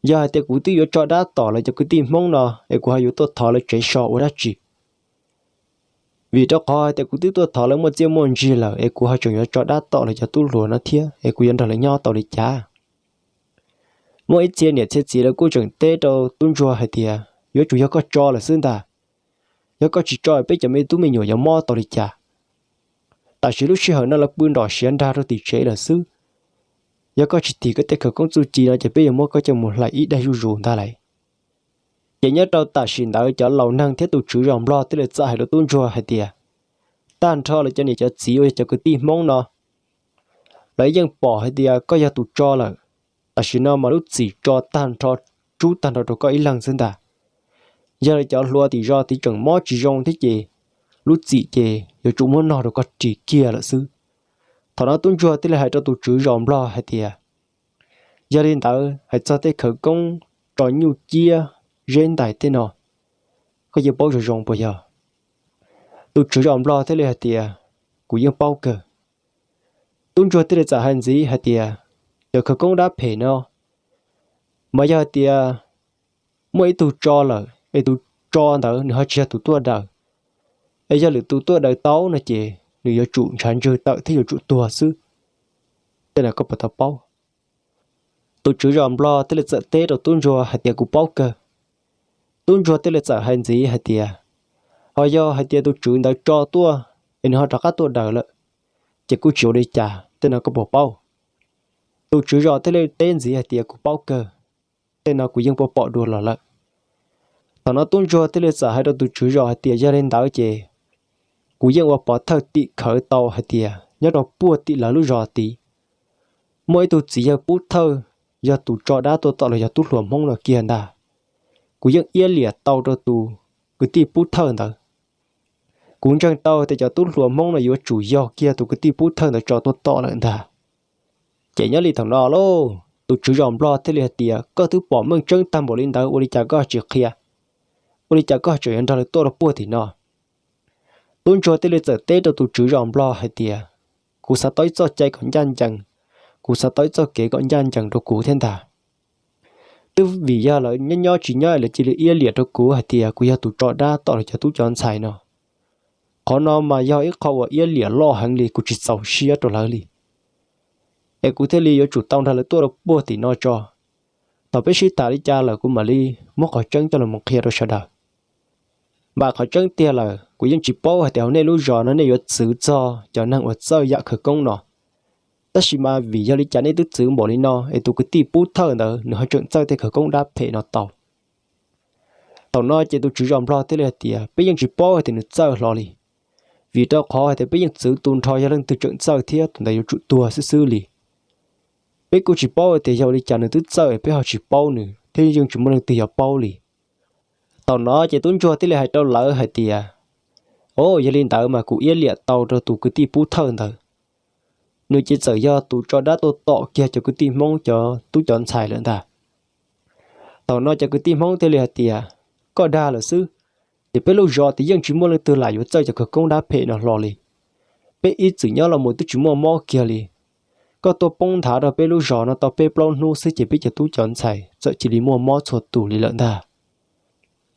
Yog hais tias kuv twb yuav tso dab tom lawv cov kwv tij Hmoob no es kuv ho yuav tuaj thov lawv tsev so ua dab tsi? Vim rau qhov hais tias kuv twb tuaj thov lawv muaj txiaj muaj ntsig lawm es kuv ho tseem yuav tso dab tom lawv cov tub hluas no thiab es kuv yuav nrog lawv nyob tau li cas? Muaj ib txhia niam txhia txiv lawv kuj tseem teb rau tub ntsuag hais tias, yuav tsum yog koj tso lawm xwb ntag. Yog koj tsis tso peb cov me tub me nyuam yuav mob tau li cas? Tam sim lub sij hawm no lawv pw nrom siav nrag rau tim tsev lawm xwb. Yog koj tsis tig koj tej khawv koob txuj ci no ces peb yuav muab koj coj mus hlais ib daig zuj zus ntag lauj. Ces nyob rau tam sim ntawd cov laus neeg thiab tus tswv zos Nplog thiaj li txawm hais rau tub ntsuag hais tias, tag nrho lawv cov niam cov txiv uas yog cov kwv tij Hmoob no, lawv yeej pom hais tias koj yog tus tso lawm. Tam sim no mas lub txim tso tag nrho, tsub tag nrho rau koj ib leeg xwb ntag. Yog li cov hluas tim zos tid tseem mob tsis zoo thiab ces lub txim ces yuav tsum muab nog rau koj ris kiag lawm xwb. Thaum no tub ntsuag thiaj li hais rau tus tswv zos Nplog hais tias, yog li ntawd hais txog tej khawv koob tso nyuj ciab zeb ntais tej no, koj yeej paub zoo zoo puas yog? Tus tswv zos nplog thiaj li hais tias, kuv yeej paub kawg. Tub ntsuag thiaj li txawm hais ntxiv hais tias, cov khawv koob dab phem no, mas yog hais tias muaj ib tug tso lawm es tus tso ntawd nws ho tsis yog tus tuaj daws, es yog lwm tus tuaj daws tau no ces nws yuav tsum ntshav ntswg tawm thiab yuav tsum tuag xwb. Tej no koj puas tau paub? Tus tswv zos nplog thiaj li txawm teb rau tub ntsuag hais tias, kuv paub kawg. Tub ntsuag thiaj li txawm hais ntxiv hais tias, ho yog hais tias tus tswv ntawd tso tuaj es nws ho rov qab tuaj daws lawm, ces kuj tsis ua li cas, tej no koj puas paub? Tus tswv zos thiaj li teb ntxiv hais tias, kuv paub kawg. Tej no kuv yeej pom pom dua los lawm. Thaum no tub ntsuag thiaj li txawm hais rau tus tswv zos hais tias, yog li ntawd ces kuv yeej ua pov thawj tim khawv tau hais tias nyob rau puag tim lawv lub zos tid, muaj ib tug txiv yawg pub thawj yog tus tso dab tuaj tom los yog tub hluas Hmoob no kiag ntag. Kuv yeej iab liam tau rau tus kwv tij pub thawj ntawd. Kuv ntseeg tau tias cov tub hluas Hmoob no yuav tsum yog kiag tus kwv tij pub thawj ntawd tso tuaj tom lawm ntag. Ces nyob li thaum no lauj, tus tswv zos nplog thiaj li hais tias, koj twb pom meej tseeb tag npaum li ntawd ua li cas koj tsis qhia? Ua li cas koj tseem yuav nrog lawv tuaj rau puag tim no? Tub ntsuag thiaj li txawm teb rau tus tswv zos nplog hais tias, kuv xav tau ib txoj cai kom ncaj ncees, kuv xav tau ib txoj kev kom ncaj ncees rau kuv thiab ntag. Twb vim yog lawv nyob nyob tsis nyob lawv cia li iab liam rau kuv hais tias kuv yog tus tso dab tom lawv cov tub cov ntxhais no. Qhov no mas yog ib qho uas iab liam loj heev li, kuv tsis txaus siab rau lawv li. Es kuv thiaj li yuav tsum tau nrog lawv tuaj rau puag tim no tso. Thaum peb sib tham li cas lawm kuv mam li muab qhov tseeb coj los mus qhia rau sawv daws. Mas qhov tseeb tiag lawm kuv yeej tsis paub hais tias hauv nej lub zos no nej yuav txwv txog cov neeg uas txawj yam khawv koob no. Tab sis mas vim yog li cas nej twb txwv npaum li no es tus kwv tij pub thawj ntawd nws ho tseem txawj tej khawv koob dab phem no tau? Thaum no ces tus tswv zos nplog thiaj li hais tias, peb yeej tsis paub hais tias nws txawj hlo li, vim rau qhov hais tias peb yeej txwv tus nrho yog leej twg tseem txawj thiab tus ntawd yuav tsum tuag xwb xwb li. Peb kuj tsis paub hais tias yog ua li cas nws twb txawj es peb ho tsis paub nws thiab yeej tsis muaj leej twg yuav paub li. Thaum no ces tub ntsuag thiaj li hais rau lawv hais tias, o, yog li ntawd mas kuv iab liam tau rau tus kwv tij pub thawj ntawd. Nws ces txawm yog tus tso dab tuaj tom kiag cov kwv tij Hmoob cov tub cov ntxhais lawm ntag. Thaum no cov kwv tij Hmoob thiaj li hais tias, koj dag lawm xwb, ces peb lub zos ces yeej tsis muaj leej twg lam yuav txawj cov khawv koob dab phem no hlo li. Peb ib txwm nyob los mus twb tsis muaj mob kiag li. Koj tuaj poob nthav rau peb lub zos no tau peb plaub hnub xwb ces peb cov tub cov ntxhais txawm cia li muaj mob txhua tus li lawm ntag.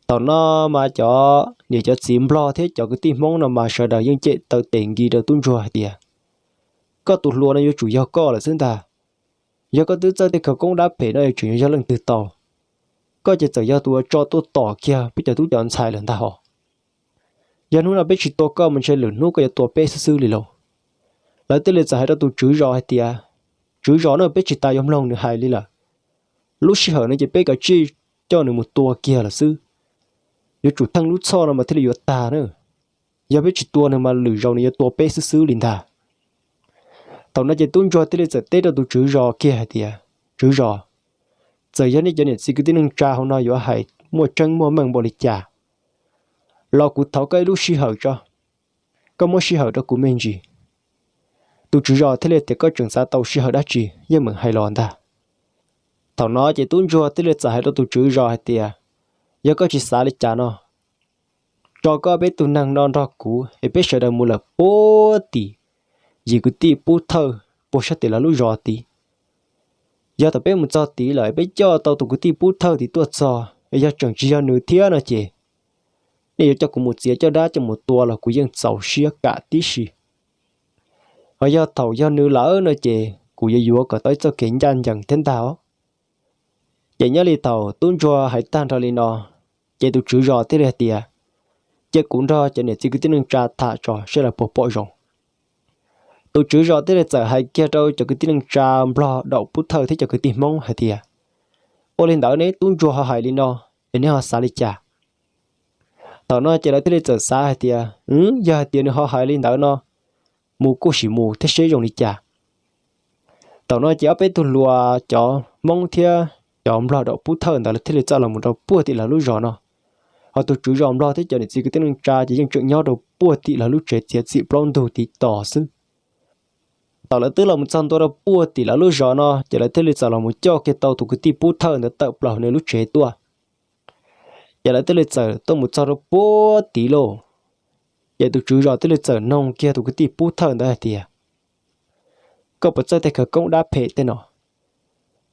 Thaum no mas cov niam cov txiv nplog thiab cov kwv tij Hmoob no mas sawv daws yeej cem taw tes nkis rau tub ntsuag hais tias, koj tus hluas no yuav tsum yog koj lawm xwb ntag. Yog koj twb txawj tej khawv koob dab phem no yuav tsum yog leej twg tau. Koj ces txawm yog tus uas tso tuaj tom kiag peb cov tub cov ntxhais lawm ntag hos. Yog hnub no peb tsis tua koj mas ntshe lwm hnub koj yuav tua peb xwb xwb li lauj. Lawv thiaj li txawm hais rau tus tswv zos hais tias, tswv zos na, peb tsis tas yuav mloog nws hais li lawm. Lub sij hawm no ces peb kav tsij coj nws mus tua kiag lawm xwb. Yuav tsum theej lub txhoj no mas thiaj li yuav tag na. Yog peb tsis tua nws mas lwm zaus nws yuav tua peb xwb xwb li ntag. Thaum no ces tub ntsuag thiaj li txawm teb rau tus tswv zos kiag hais tias, tswv zos, txawm yog nej cov niam txiv kwv tij neej tsa hauv no yuav hais muaj tseeb muaj meej npaum li cas los kuv thov koj ib lub sij hawm tso, koj muab sij hawm rau kuv me ntsis. Tus tswv zos thiaj li tias, koj tseem xav tau sij hawm dab tsi, yeej meem hais los ntag. Thaum no ces tub ntsuag thiaj li txawm hais rau tus tswv zos hais tias, yog koj tsis xav li cas no, tso koj peb tug neeg no nrog kuv es peb sawv daws mus lawm puag tim yim kwv tij pub thawj puag sab tim lawv lub zos tid. Yog thaum peb mus txog tid lawm peb coj tau tus kwv tij pub thawj tid tuaj txog es yog tseem tsis yog nws thiab no ces nej yuav coj kuv mus txiav caj dab coj mus tua los kuv yeej txaus siab kam tib si. Ho yog thaum yog nws lawm no ces kuv yuav yuav kom tau ib txoj kev ncaj ncees thiab ntag os. Ces nyob li thaum tub ntsuag hais tag nrho li no, ces tus tswv zos thiaj li hais tias, cia kuv nrog cov niam txiv kwv tij neej tsa tham tso saib lawv puas pom zoo. Tus tswv zos thiaj li txawm hais kiag rau cov kwv tij neej tsa nplog daum pub thawj thiab cov kwv tij Hmoob hais tias, ua li ntawd ne, tub ntsuag ho hais li no es neb ho xav li cas? Thaum no ces lawv thiaj li txawm xav hais tias, yog hais tias nws ho hais li ntawd no, mus kuj sim mus thiab seb zoo li cas. Thaum no ces ob peb tug hluas cov Hmoob thiab cov nplog daum pub thawj ntawd lawv thiaj li txawj los mus rau puag tim lawv lub zos no. Ho tus tswv zos nplog thiab cov niam txiv kwv tij neej tsa ces yeej tseem nyob rau puag tim lawv lub tsev txiav txim plaub ntug tiv tos xwb. Thaum lawv twb los mus txog ntua rau puag tim lawv lub zos no ces lawv thiaj li txawm los mus coj kiag tau tus kwv tij pub thawj ntawd tawm plaws nws lub tsev tuaj. Ces lawv thiaj li txawm tuaj mus txog rau puag tid lauj. Ces tus tswv zos thiaj li txawm noog kiag tus kwv tij pub thawj ntawd hais tias, koj puas txawj tej khawv koob dab phem tej no?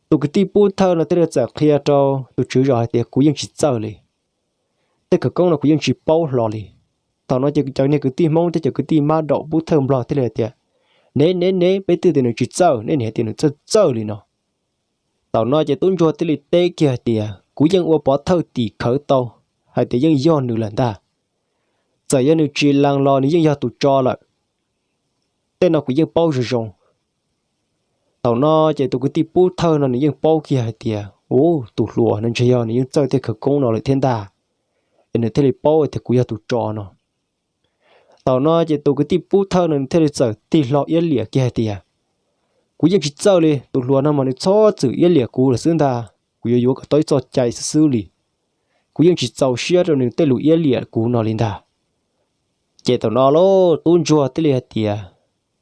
Tus kwv tij pub thawj no thiaj li txawm qhia rau tus tswv zos hais tias, kuv yeej tsis txawj li. Tej khawv koob no kuv yeej tsis paub hlo li. Thaum no ces cov niag kwv tij Hmoob thiab cov kwv tij mab daum pub thawj nplog thiaj li hais tias, nev nev nev, peb twb tias nws tsis txawj, neb nim hais tias nws txawj txawj li no. Thaum no ces tub ntsuag thiaj li teb kiag hais tias, kuv yeej ua pov thawj tim khawv tau hais tias yeej yog nws lawm ntag. Txawm yog nws tsis lees los nws yeej yog tus tso lawm. Tej no kuv yeej paub zoo zoo. Thaum no ces tus kwv tij pub thawj no nws yeej paub kiag hais tias, u, tus hluas no ntshe yog nws yeej txawj tej khawv koob no lawm thiab ntag, es nws thiaj li paub tias kuv yog tus tso no. Thaum no ces tus kwv tij pub thawj no nws thiaj li txawm tig hlo iab liam kiag hais tias, kuv yeej tsis txawj li, tus hluas no mas nws txhob txwm iab liam kuv lawm xwb ntag, kuv yuav yuav kom tau ib txoj cai xwb xwb li. Kuv yeej tsis txaus siab rau nws tej lus iab liam kuv no li ntag. Ces thaum no lauj, tub ntsuag thiaj li hais tias,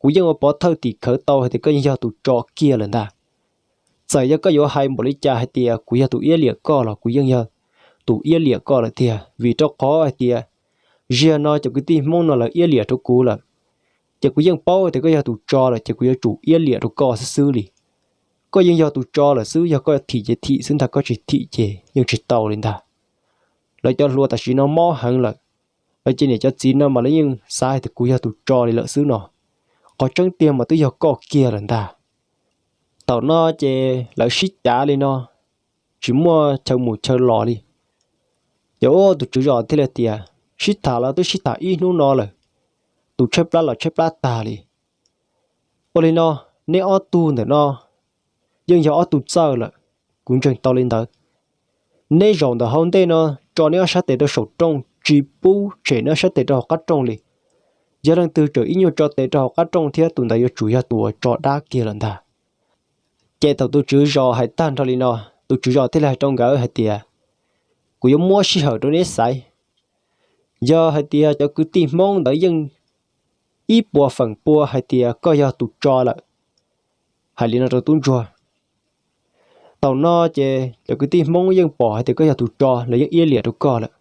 kuv yeej ua pov thawj tim khawv tau hais tias koj yeej yog tus tso kiag lawm ntag. Txawm yog koj yuav hais npaum li cas hais tias kuv yog tus iab liam koj los kuv yeej yog tus iab liam koj lawm tiag, vim rau qhov hais tias ziag no cov kwv tij Hmoob no lawv iab liam rau kuv lawm. Ces kuv yeej paub tias koj yog tus tso lawm ces kuv yuav tsum iab liam rau koj xwb xwb li. Koj yeej yog tus tso lawm xwb, yog koj thim ces thim xwb ntag, koj tsis thim ces yeej tsis tau li ntag. Lawv cov hluas tam sim no mob heev lawm, lawv cov niam cov txiv no mas lawv yeej xav hais tias kuv yog tus tso li lawm xwb no. Qhov tseeb tiag mas twb yog koj kiag lawm ntag. Thaum no ces lawv sib cav li no, tsis muaj chaw mus chaw los li. Ces tus tswv zos thiaj li tias, sib tham los twb sib tham ib hnub no lawm, tus tshaib plab los tshaib plab tag li. Ua li no, neb ob tug ntawm no yeej yog ob tug txawj lawm, kuv ntseeg tau li ntawd. Neb zaum ntawm hauv ntej no tso neb ob sab tes rau saum rooj, tsis pub tshem neb ob sab tes rau hauv qab rooj li. Yog leej twg tseem ib nyuag tso tes rau hauv qab rooj thiab tus ntawd yuav tsum yog tus uas tso dab kiag lawm ntag. Ces thaum tus tswv zos hais tag nrho li no, tus tswv zos thiaj li hais rau nkawd hais tias, kuv yuav muab sij hawm rau neb xaiv. Yog hais tias cov kwv tij Hmoob ntawd yeej ib puas feem pua hais tias koj yog tus tso lawm, hais li no rau tub ntsuag. Thaum no ces cov kwv tij Hmoob yeej pom hais tias koj yog tus tso, lawv yeej iab liam rau koj lawm.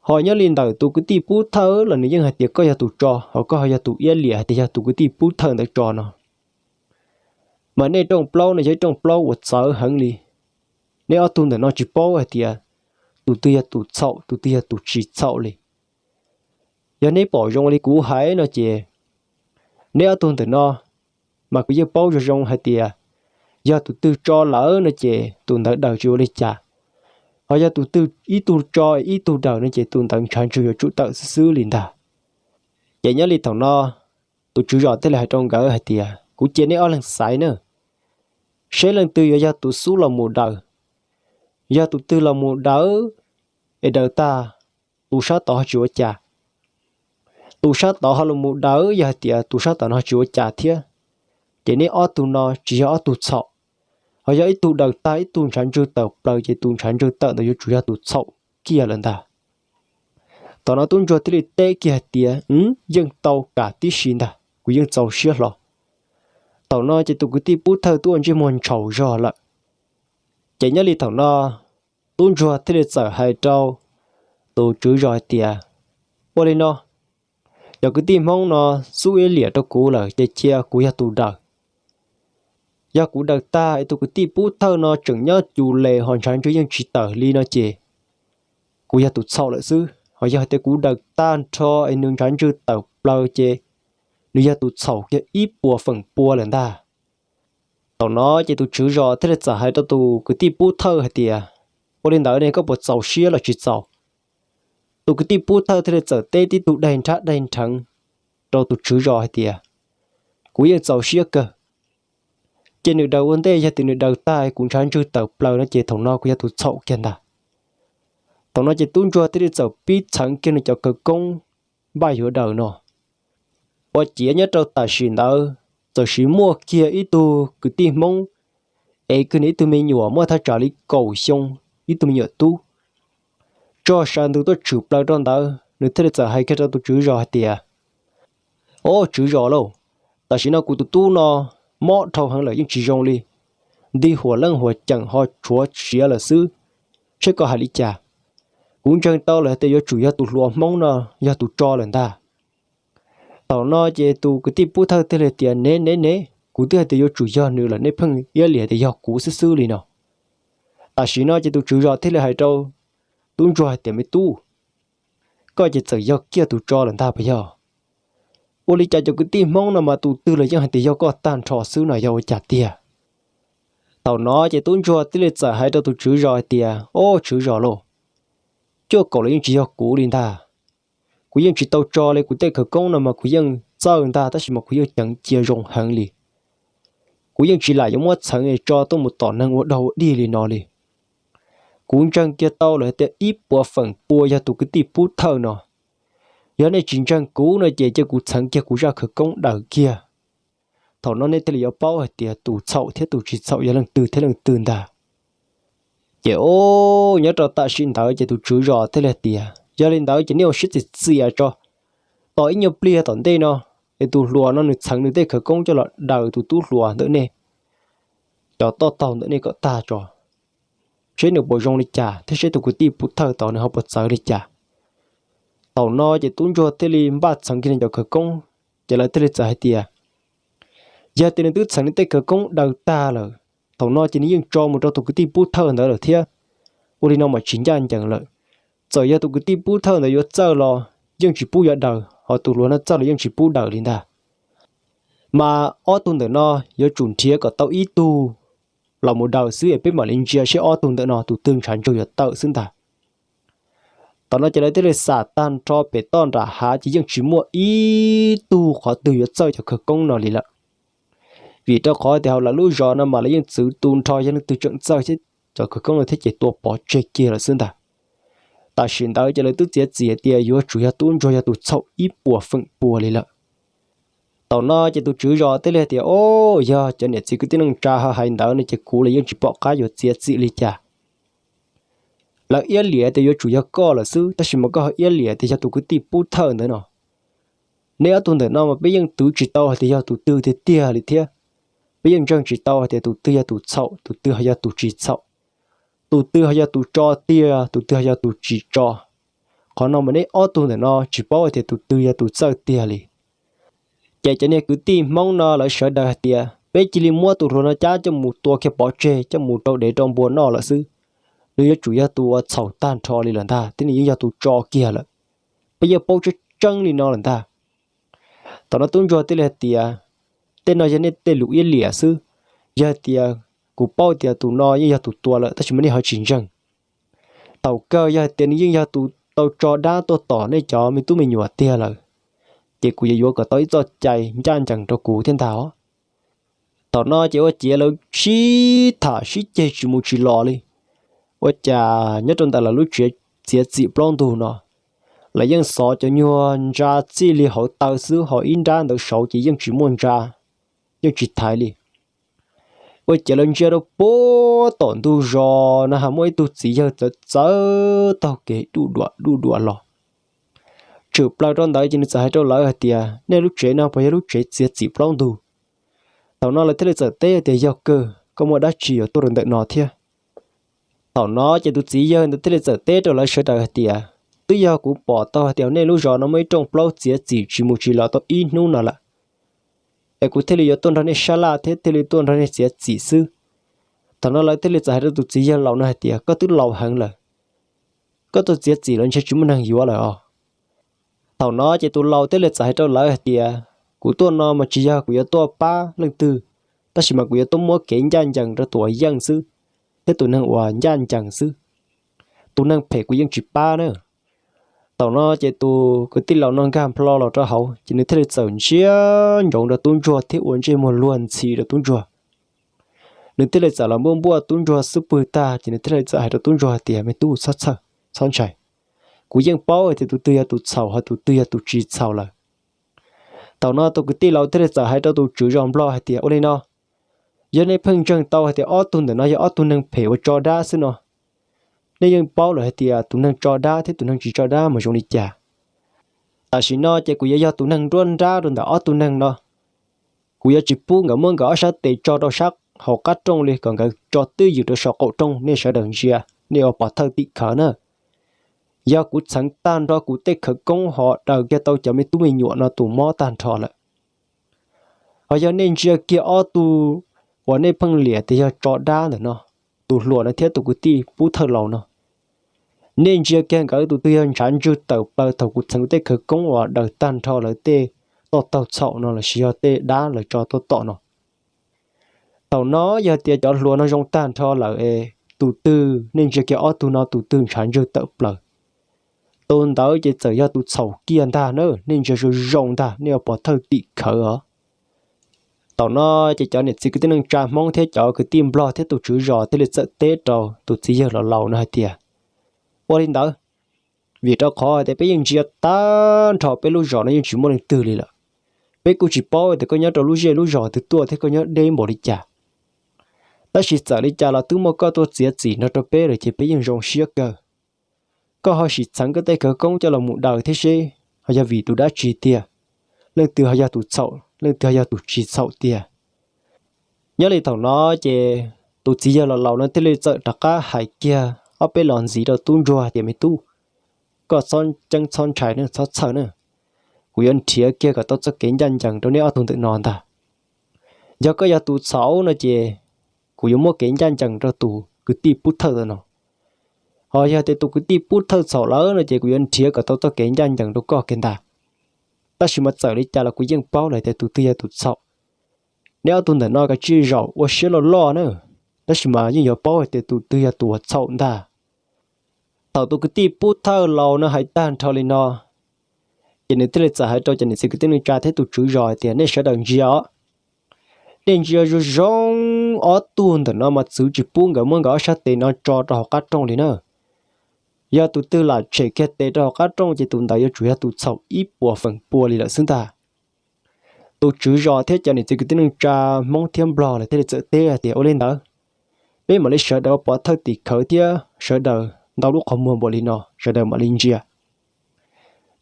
Ho nyob li ntawm tus kwv tij pub thawj los nws yeej hais tias koj yog tus tso, ho koj ho yog tus iab liam hais tias yog tus kwv tij pub thawj ntawd tso no. Mas nej rooj plaub no yog ib rooj plaub uas txawv heev li. Neb ob tug ntawm no tsis paub hais tias tus twg yog tus txhaum, tus twg yog tus tsis txhaum li. Yog neb pom zoo li kuv hais no ces neb ob tug ntawm no mas kuv yeej paub zoo zoo hais tias yog tus twg tso lawm no ces tus ntawd daws tsis ua li cas. Ho yog tus twg ib tug tso ib tug daws no ces tus ntawd ntshav ntswg yuav tsum tawm xwb xwb li ntag. Ces nyob li thaum no, tus tswv zos thiaj li hais rau nkawd hais tias, kuv cia neb ob leeg xaiv na, seb leej twg yuav yog tus xub los mus daws. Yog tus twg los mus daws es daws tag, tus sab tod ho tsis ua cas. Tus sab tod ho los mus daws, yog hais tias tus sab tom no ho tsis ua cas thiab, ces neb ob tug no tsis yog ob tug txhaum. Ho yog ib tug daws tag ib tug ntshav ntswg tawm plaws ces tus ntshav ntswg tawm ntawd yuav tsum yog tus txhaum kiag lawm ntag. Thaum no tub ntsuag thiaj li teb kiag hais tias, yeej tau kam tib si ntag, kuv yeej txaus siab hlo. Thaum no ces tus kwv tij pub thawj twb ua ntsej muag ntshaus zog lawm. Ces nyob li thaum no, tub ntsuag thiaj li txawm hais rau tus tswv zos hais tias, ua li no, cov kwv tij Hmoob no xub iab liam rau kuv lawm ces cia kuv yog tus daws. Yog kuv daws tag es tus kwv tij pub thawj no tseem nyob cus les ho ntshav ntswg yeej tsis tawm li no ces kuv yog tus txhaum lawm xwb. Ho yog hais tias kuv daws tag nrho es nws ntshav ntswg tawm plaws ces nws yog tus txhaum kiag ib puas feem pua lawm ntag. Thaum no ces tus tswv zos thiaj li txawm hais rau tus kwv tij pub thawj hais tias, ua li ntawd ne koj puas txaus siab los tsis txaus? Tus kwv tij pub thawj thiaj li txawm teb tib tug daig nrhab daig nrheev rau tus tswv zos hais tias, kuv yeej txaus siab kawg. Ces nws daws ua ntej, yog tias nws daws tag kuv ntshav ntswg tawm plaws no ces thaum no kuv yog tus txhaum kiag ntag. Thaum no ces tub ntsuag thiaj li txawm pib txheev kiag nws cov khawv koob npaj yuav daws no. Ua ciav nyob rau tam sim ntawd txawm sis muaj kiag ib tug kwv tij Hmoob, es kiag nws ib tug me nyuam muaj thaj tsam li kaum xyoo, ib tug me nyuam tub, tso saw ntws tuaj tshwm plaws rau ntawd, nws thiaj li txawm hais kiag rau tus tswv zos hais tias, o tswv zos lauj, tam sim no kuv tus tub no mob dhau heev lawm yeej tsis zoo li, nti huam leej huam ceem ho tshuav siav lawm xwb, saib koj hais li cas? Kuv ntseeg tau lawm tias yuav tsum yog tus hluas Hmoob no yog tus tso lawm ntag. Thaum no ces tus kwv tij pub thawj thiaj li tias, Nev nev nev, kuv twb hais tias yuav tsum yog nws lawm, nej pheej iab liam tias yog kuv xwb xwb li no. Tam sim no ces tus tswv zos thiaj li hais rau tub ntsuag hais tias, Me tub, koj ces txawm yog kiag tus tso lawm ntag puas yog? Ua li cas cov kwv tij Hmoob no mas tus twg los yeej hais tias yog koj tag nrho xwb no, yog ua cas tiag? Thaum no ces tub ntsuag thiaj li txawm hais rau tus tswv zos hais tias, Au tswv zos lauj, cuaj kaum los yeej tsis yog kuv li ntag. Kuv yeej tsis tau tso li, kuv tej khawv koob no mas kuv yeej txawj ntag, tab sis mas kuv yeej ceev cia zoo heev li. Kuv yeej tsis lam yuav muab txheev tso tuaj mus tom neeg ua dog ua dig li no li. Kuv ntseeg kiag tau lawm tias ib puas feem pua yog tus kwv tij pub thawj no. Yog nej tsis ntseeg kuv no ces cia kuv txheev kiag kuv zaj khawv koob daws kiag. Thaum no nej thiaj li yuav paub hais tias tus txhaum thiab tus tsis txhaum yog leej twg thiab leej twg ntag. Ces o, nyob rau tam sim ntawd ces tus tswv zos thiaj li tias, Yog li ntawd ces nej ua siab txias txias tso, tos ib nyuag pliag tom ntej no es tus hluas no nws txheev nws tej khawv koob coj los daws tus tub hluas ntawm nej, cov toj taug ntawm nej kom tag tso, seb nws puas zoo li cas thiab seb tus kwv tij pub thawj tod nws ho puas txawv li cas. Thaum no ces tub ntsuag thiaj li npaj txheev kiag nws cov khawv koob, ces lawv thiaj li txawm hais tias, Yog tias nws twb txheev nws tej khawv koob daws tag lawm, thaum no ces nws yeej tso mus rau tus kwv tij pub thawj ntawd lawm thiab. Ua li no mas tsis ncaj ncees lawm. Txawm yog tus kwv tij pub thawj ntawd yuav txawj los yeej tsis pub yuav daws, ho tus hluas no txawj los yeej tsis pub daws li ntag. Mas ob tug ntawm no yuav tsum nrhiav kom tau ib tug los mus daws xwb es peb mam li ntsia seb ob tug ntawm no tus twg ntshav ntsug yuav tawm xwb ntag. Thaum no ces lawv thiaj li xam tag nrho pem toj nram hav ces yeej tsis muaj ib tug qhov twg yuav txawj cov khawv koob no li lawm. Vim rau qhov tias hauv lawv lub zos no mas lawv yeej txwv tu nrho yog leej twg tseem txawj thiab cov khawv koob no thiab ces tua pov tseg kiag lawm xwb ntag. Tam sim ntawd ces lawv twb txiav txim hais tias yuav tsum yog tub ntsuag yog tus txhaum ib puas feem pua li lawm. Thaum no ces tus tswv zos thiaj li tias, O, yog cov niam txiv kwv tij neej tsa ho hais ntawd no ces kuv los yeej tsis pom qab yuav txiav txim li cas. Lawv iab liam tias yuav tsum yog koj lawm xwb, tab sis mas koj ho iab liam tias yog tus kwv tij pub thawj ntawd no. Nej ob tug ntawm no mas peb yeej twv tsis tau hais tias yog tus twg tiag tiag li thiab. Peb yeej ntseeg tsis tau hais tias tus twg yog tus txhaum, tus twg ho yog tus tsis txhaum, tus twg ho yog tus tso tiag, tus twg ho yog tus tsis tso. Qhov no mas nej ob tug ntawm no tsis paub hais tias tus twg yog tus txawj tiag li. Ces cov niag kwv tij Hmoob no lawv sawv daws hais tias peb cia li muab tus hluas no cab coj mus tua kiag pov tseg, coj mus rau dev rau npua noj lawm xwb. Nws yuav tsum yog tus uas txhaum tag nrho li lawm ntag, thiab nws yeej yog tus tso kiag lawm. Peb yeej paub tseeb tseeb li no lawm ntag. Thaum no tub ntsuag thiaj li hais tias, Tej no yog nej tej lus iab liam xwb. Yog hais tias kuv paub tias tus no yeej yog tus tua lawm tab sis mas nej ho tsis ntseeg. Thaum kawg yog hais tias nws yeej yog tus tau tso dab tuaj tom nej cov me tub me nyuam tiag lawm, ces kuv yuav yuav kom tau ib txoj cai ncaj ncees rau kuv thiab ntag os. Thaum no ces ua ciav lawv sib tham sib ceg tsis mus tsis los li. Ua cas nyob rau ntawm lawv lub tsev txiav txim plaub ntug no, lawv yeej xov cov nyuag ntsa txij li hauv taw xwb, ho ib nrab ntawd saud ces yeej tsis muaj ntsa, yeej tsis thaiv li. Ua ciav lawv ntsia rau puag tom ntug zos no ha muaj ib tug txiv yawg txawv txawv taug kev duj duam duj duam los. Tshwm plaws rau ntawd ces nws txawm hais rau lawv hais tias, Nej lub tsev no puas yog lub tsev txiav txim plaub ntug? Thaum no lawv thiaj li txawm teb tias, Yog kawg, koj muaj dab tsi yuav tuaj rau ntawm no thiab? Thaum no ces tus txiv yawg ntawd thiaj li txawm teb rau lawv sawv daws hais tias, Twb yog kuv pom tau hais tias nej lub zos no muaj ib rooj plaub txiav txim tsis mus tsis los tau ib hnub no lawm, es kuv thiaj li yuav tuaj nrog nej sab laj thiab thiaj li tuaj nrog nej txiav txim xwb. Thaum no lawv thiaj li txawm hais rau tus txiv yawg laus no hais tias, Koj twb laus heev lawm, koj tuaj txiav txim los ntshe tsis muaj neeg yuav lawm os. Thaum no ces tus laus thiaj li txawm hais rau lawv hais tias, Kuv tuaj no mas tsis yog kuv yuav tuaj pab leej twg, tab sis mas kuv yuav tuaj muab kev ncaj ncees rau tus uas yeej xwb, thiab tus neeg uas ncaj ncees xwb. Tus neeg phem kuv yeej tsis pab na. Thaum no ces tus kwv tij laus no nkag nplo los rau hauv ces nws thiaj li txawm ntsia ntsoov rau tub ntsuag thiab ua ntsej muag luag ntxhi rau tub ntsuag. Nws thiaj li txawm los npuaj npuaj tub ntsuag xub pwg tag ces nws thiaj li txawm hais rau tub ntsuag hais tias, Me tub, txhob txhawj, txhob ntshai. Kuv yeej paub hais tias tus twg yog tus txhaum ho tus twg yog tus tsis txhaum lawm. Thaum no tus kwv tij laus thiaj li txawm hais rau tus tswv zos nplog hais tias, Ua li no, yog nej pheej ntseeg tau hais tias ob tug ntawm no yog ob tug neeg phem uas tso dab xwb no, nej yeej paub lawm hais tias tus neeg tso dab thiab tus neeg tsis tso dab mas zoo li cas. Tam sim no ces kuv yuav yog tus neeg nruab nrab rau ntawm ob tug neeg no. Kuv yuav tsis pub nkawd muab nkawd ob sab tes tso rau sab hauv qab rooj li, kom nkawd tso twj ywm rau saum qaum rooj. Nej sawv daws ntsia, nej ua pov thawj tim khawv na. Yog kuv txheev tag nrho kuv tej khawv koob ho daws kiag tau cov me tub me nyuam no tus mob tag nrho lawm. Ho yog nej ntsia kiag ob tug uas nej pheej liam tias yog tso dab ntawm no, tus hluas no thiab tus kwv tij pub thawj laus no, nej ntsia kiag nkawd tus twg yog ntshav ntswg tawm plaws thaum kuv txheev tej khawv koob uas daws tag nrho lawv tej toj taug txhaum no lossis yog tej dab lawv tso tuaj tom no. Thaum no yog tias cov hluas no zoo tag nrho lawm es tus twg nej ntsia kiag ob tug no tus twg ntshav ntswg tawm plaws, tus ntawd ces txawm yog tus txhaum kiag ntag na, nej ntsia zoo zoo ntag nej ua pov thawj tim khawv os. Thaum no ces cov niam txiv kwv tij neej tsa Hmoob thiab cov kwv tij Nplog thiab tus tswv zos thiaj li txawm teb rau tus txiv yawg laus laus no hais tias, ua li ntawd, vim rau qhov tias peb yeej ntsia tag nrho peb lub zos no yeej tsis muaj leej twg li lawm. Peb kuj tsis paub tias koj nyob rau lub zej lub zos twg tuaj thiab koj nyob deb npaum li cas. Tab sis txawm li cas los twb muaj koj tuaj txiav txim nrog rau peb lawm ces peb yeej zoo siab kawg. Koj ho sim txheev koj tej khawv koob coj los mus daws thiab seb ho yog vim tus dab tsi tiag, leej twg ho yog tus txhaum leej twg ho yog tus tsis txhaum tiag. Nyob li thaum no ces tus txiv yawg laus laus no thiaj li txawm rov qab hais kiag ob peb los ntxiv rau tub ntsuag tias, me tub, koj txhob ceeb txhob ntshai na, txhob txhawj na. Kuv yuav nrhiav kiag kom tau txoj kev ncaj ncees rau neb ob tug ntawm no ntag. Yog koj yog tus txhaum no ces kuv yuav muab kev ncaj ncees rau tus kwv tij pub thawj ntawm no. Ho yog tias tus kwv tij pub thawj txhaum lawm no ces kuv yuav nrhiav kom tau txoj kev ncaj ncees rau koj kiag ntag. Tab sis mas txawm li cas los kuv yeej paub lawm tias tus twg yog tus txhaum. Neb ob tug ntawm no kav tsij zaum ua siab loj loj na, tab sis mas yeej yuav paub hais tias tus twg yog tus uas txhaum ntag. Thaum tus kwv tij pub thawj laus no hais tag nrho li no, ces nws thiaj li txawm hais rau cov niam txiv kwv tij neej tsa thiab tus tswv zos hais tias, nej sawv daws ntsia os. Nej ntsia zoo zoo, ob tug ntawm no mas txwv tsis pub nkawd muab nkawd ob sab tes no tso rau hauv qab rooj li na. Yog tus twg lam tshem kiag tes rau hauv qab rooj ces tus ntawd yuav tsum yog tus txhaum ib puas feem pua li lawm xwb ntag. Tus tswv zos thiab cov niam txiv kwv tij neej tsa Hmoob thiab Nplog lawv thiaj li txawm teb hais tias, ua li ntawd, peb mam li sawv daws ua pov thawj tim khawv thiab sawv daws ntau lub qhov muag npaum li no sawv daws mam li ntsia.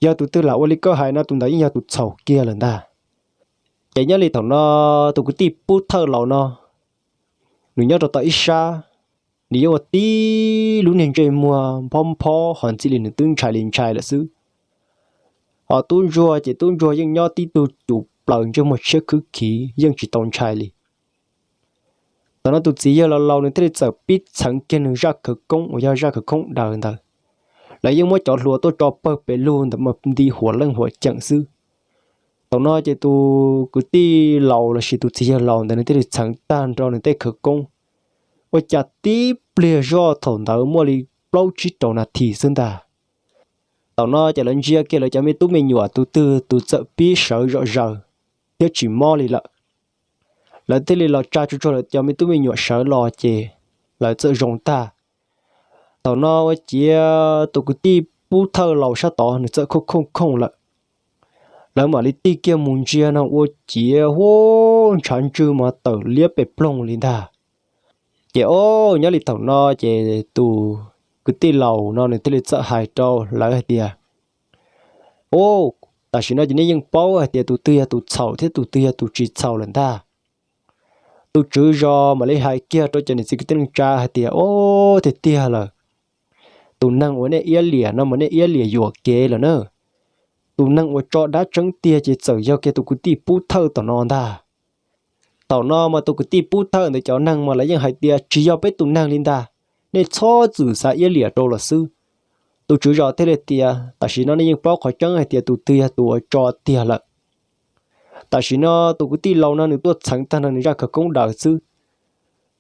Yog tus twg lam ua li koj hais no tus ntawd yeej yog tus txhaum kiag lawm ntag. Ces nyob li thaum no tus kwv tij pub thawj laus no, nws nyob rau tom ib sab, nws yeej ua tib lub niag ntsej muag nphob nphob ho ntxim li nws twb ntshai li ntshai lawm xwb. Ho tub ntsuag ces tub ntsuag yeej nyob tib tug cum plaws ntsej muag tshiab khwb khiv yeej tsis tau ntshai li. Thaum no tus txiv yawg laus laus nws thiaj li txawm pib txheev kiag nws zaj khawv koob uas yog zaj khawv koob daws ntawd. Lawv yeej muab cov hluas tuaj tso pawg pes lug ntawd mas nti huam leej huam ceem xwb. Thaum no ces tus kwv tij laus lossis tus txiv yawg laus ntawd nws thiaj li txheev tag nrho nws tej khawv koob. Ua cas tib pliag zoj thaum ntawd muaj li plaub tsib rau nas this xwb ntag. Thaum no ces lawv ntsia kiag lawv cov me tub me nyuam tus twg tus txawm pib sawv zom zaws thiab tsis mob li lawm. Lawv thiaj li los tsa tsuag tsuag lawv cov me tub me nyuam sawv los ces lawv txawm zoo tag. Thaum no ua ciav tus kwv tij pub thawj laus sab tod nws txawm khooj khooj khooj lawm. Lawv mam li tig kiag mus ntsia no ua ciav huab ntshav ntswg mas tawm liab pes ploog li ntag. Ces o, nyob li thaum no ces tus kwv tij laus no nws thiaj li txawm hais rau lawv hais tias, o, tam sim no ces nej yeej paub hais tias tus twg yog tus txhaum thiab tus twg yog tus tsis txhaum lawm ntag. Tus tswv zos mam li hais kiag rau cov niam txiv kwv tij neej tsa hais tias, o, tiag tiag lawm, tus neeg uas nej iab liam no mas nej iab liam yuam kev lawm na. Tus neeg uas tso dab tseeb tiag ces txawm yog kiag tus kwv tij pub thawj tom no ntag. Thaum no mas tus kwv tij pub thawj ntawd cov neeg mas lawv yeej hais tias tsis yog peb tus neeg li ntag, nej txhob txwm xav iab liam rau lawm xwb. Tus tswv zos thiaj li tias tam sim no nej yeej paub qhov tseeb hais tias tus twg yog tus uas tso tiag lawm. Tam sim no tus kwv tij laus no nws tuaj txheev tag nrho nws zaj khawv koob daws xwb.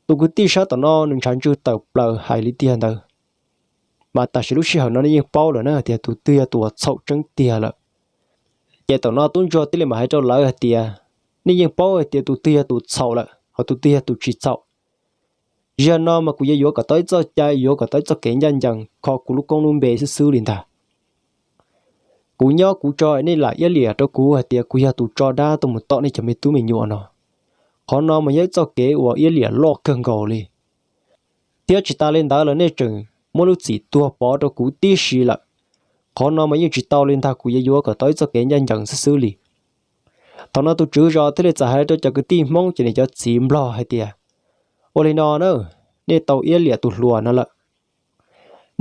Tus kwv tij sab tom no nws ntshav ntswg tawm plaws hais li tiag ntawd. Mas tam sim lub sij hawm no nej yeej paub lawm na tias tus twg yog tus uas txhaum tseeb tiag lawm. Ces thaum no tub ntsuag thiaj li mam hais rau lawv hais tias, nej yeej paub hais tias tus twg yog tus txhaum lawm ho tus twg yog tus tsis txhaum. Zaum no mas kuv yuav yuav kom tau ib txoj cai, yuav kom tau ib txoj kev ncaj ncees kho kuv lub koob lub npe xwb xwb li ntag. Kuv nyob kuv tso nej lam iab liam rau kuv hais tias kuv yog tus tso dab tuaj mus tom nej cov me tub me nyuam no. Qhov no mas yog ib txoj kev uas iab liam loj kawg nkaus li. Thiab tsis tas li ntawd los nej tseem muab lub txim tuag pov rau kuv tib si lawm. Qhov no mas yeej tsis tau li ntag, kuv yuav yuav kom tau ib txoj kev ncaj ncees xwb xwb li. Thaum no tus tswv zos thiaj li txawm hais rau cov kwv tij Hmoob ces nws cov txiv Nplog hais tias, ua li no na, nej tau iab liam tus hluas no lawm.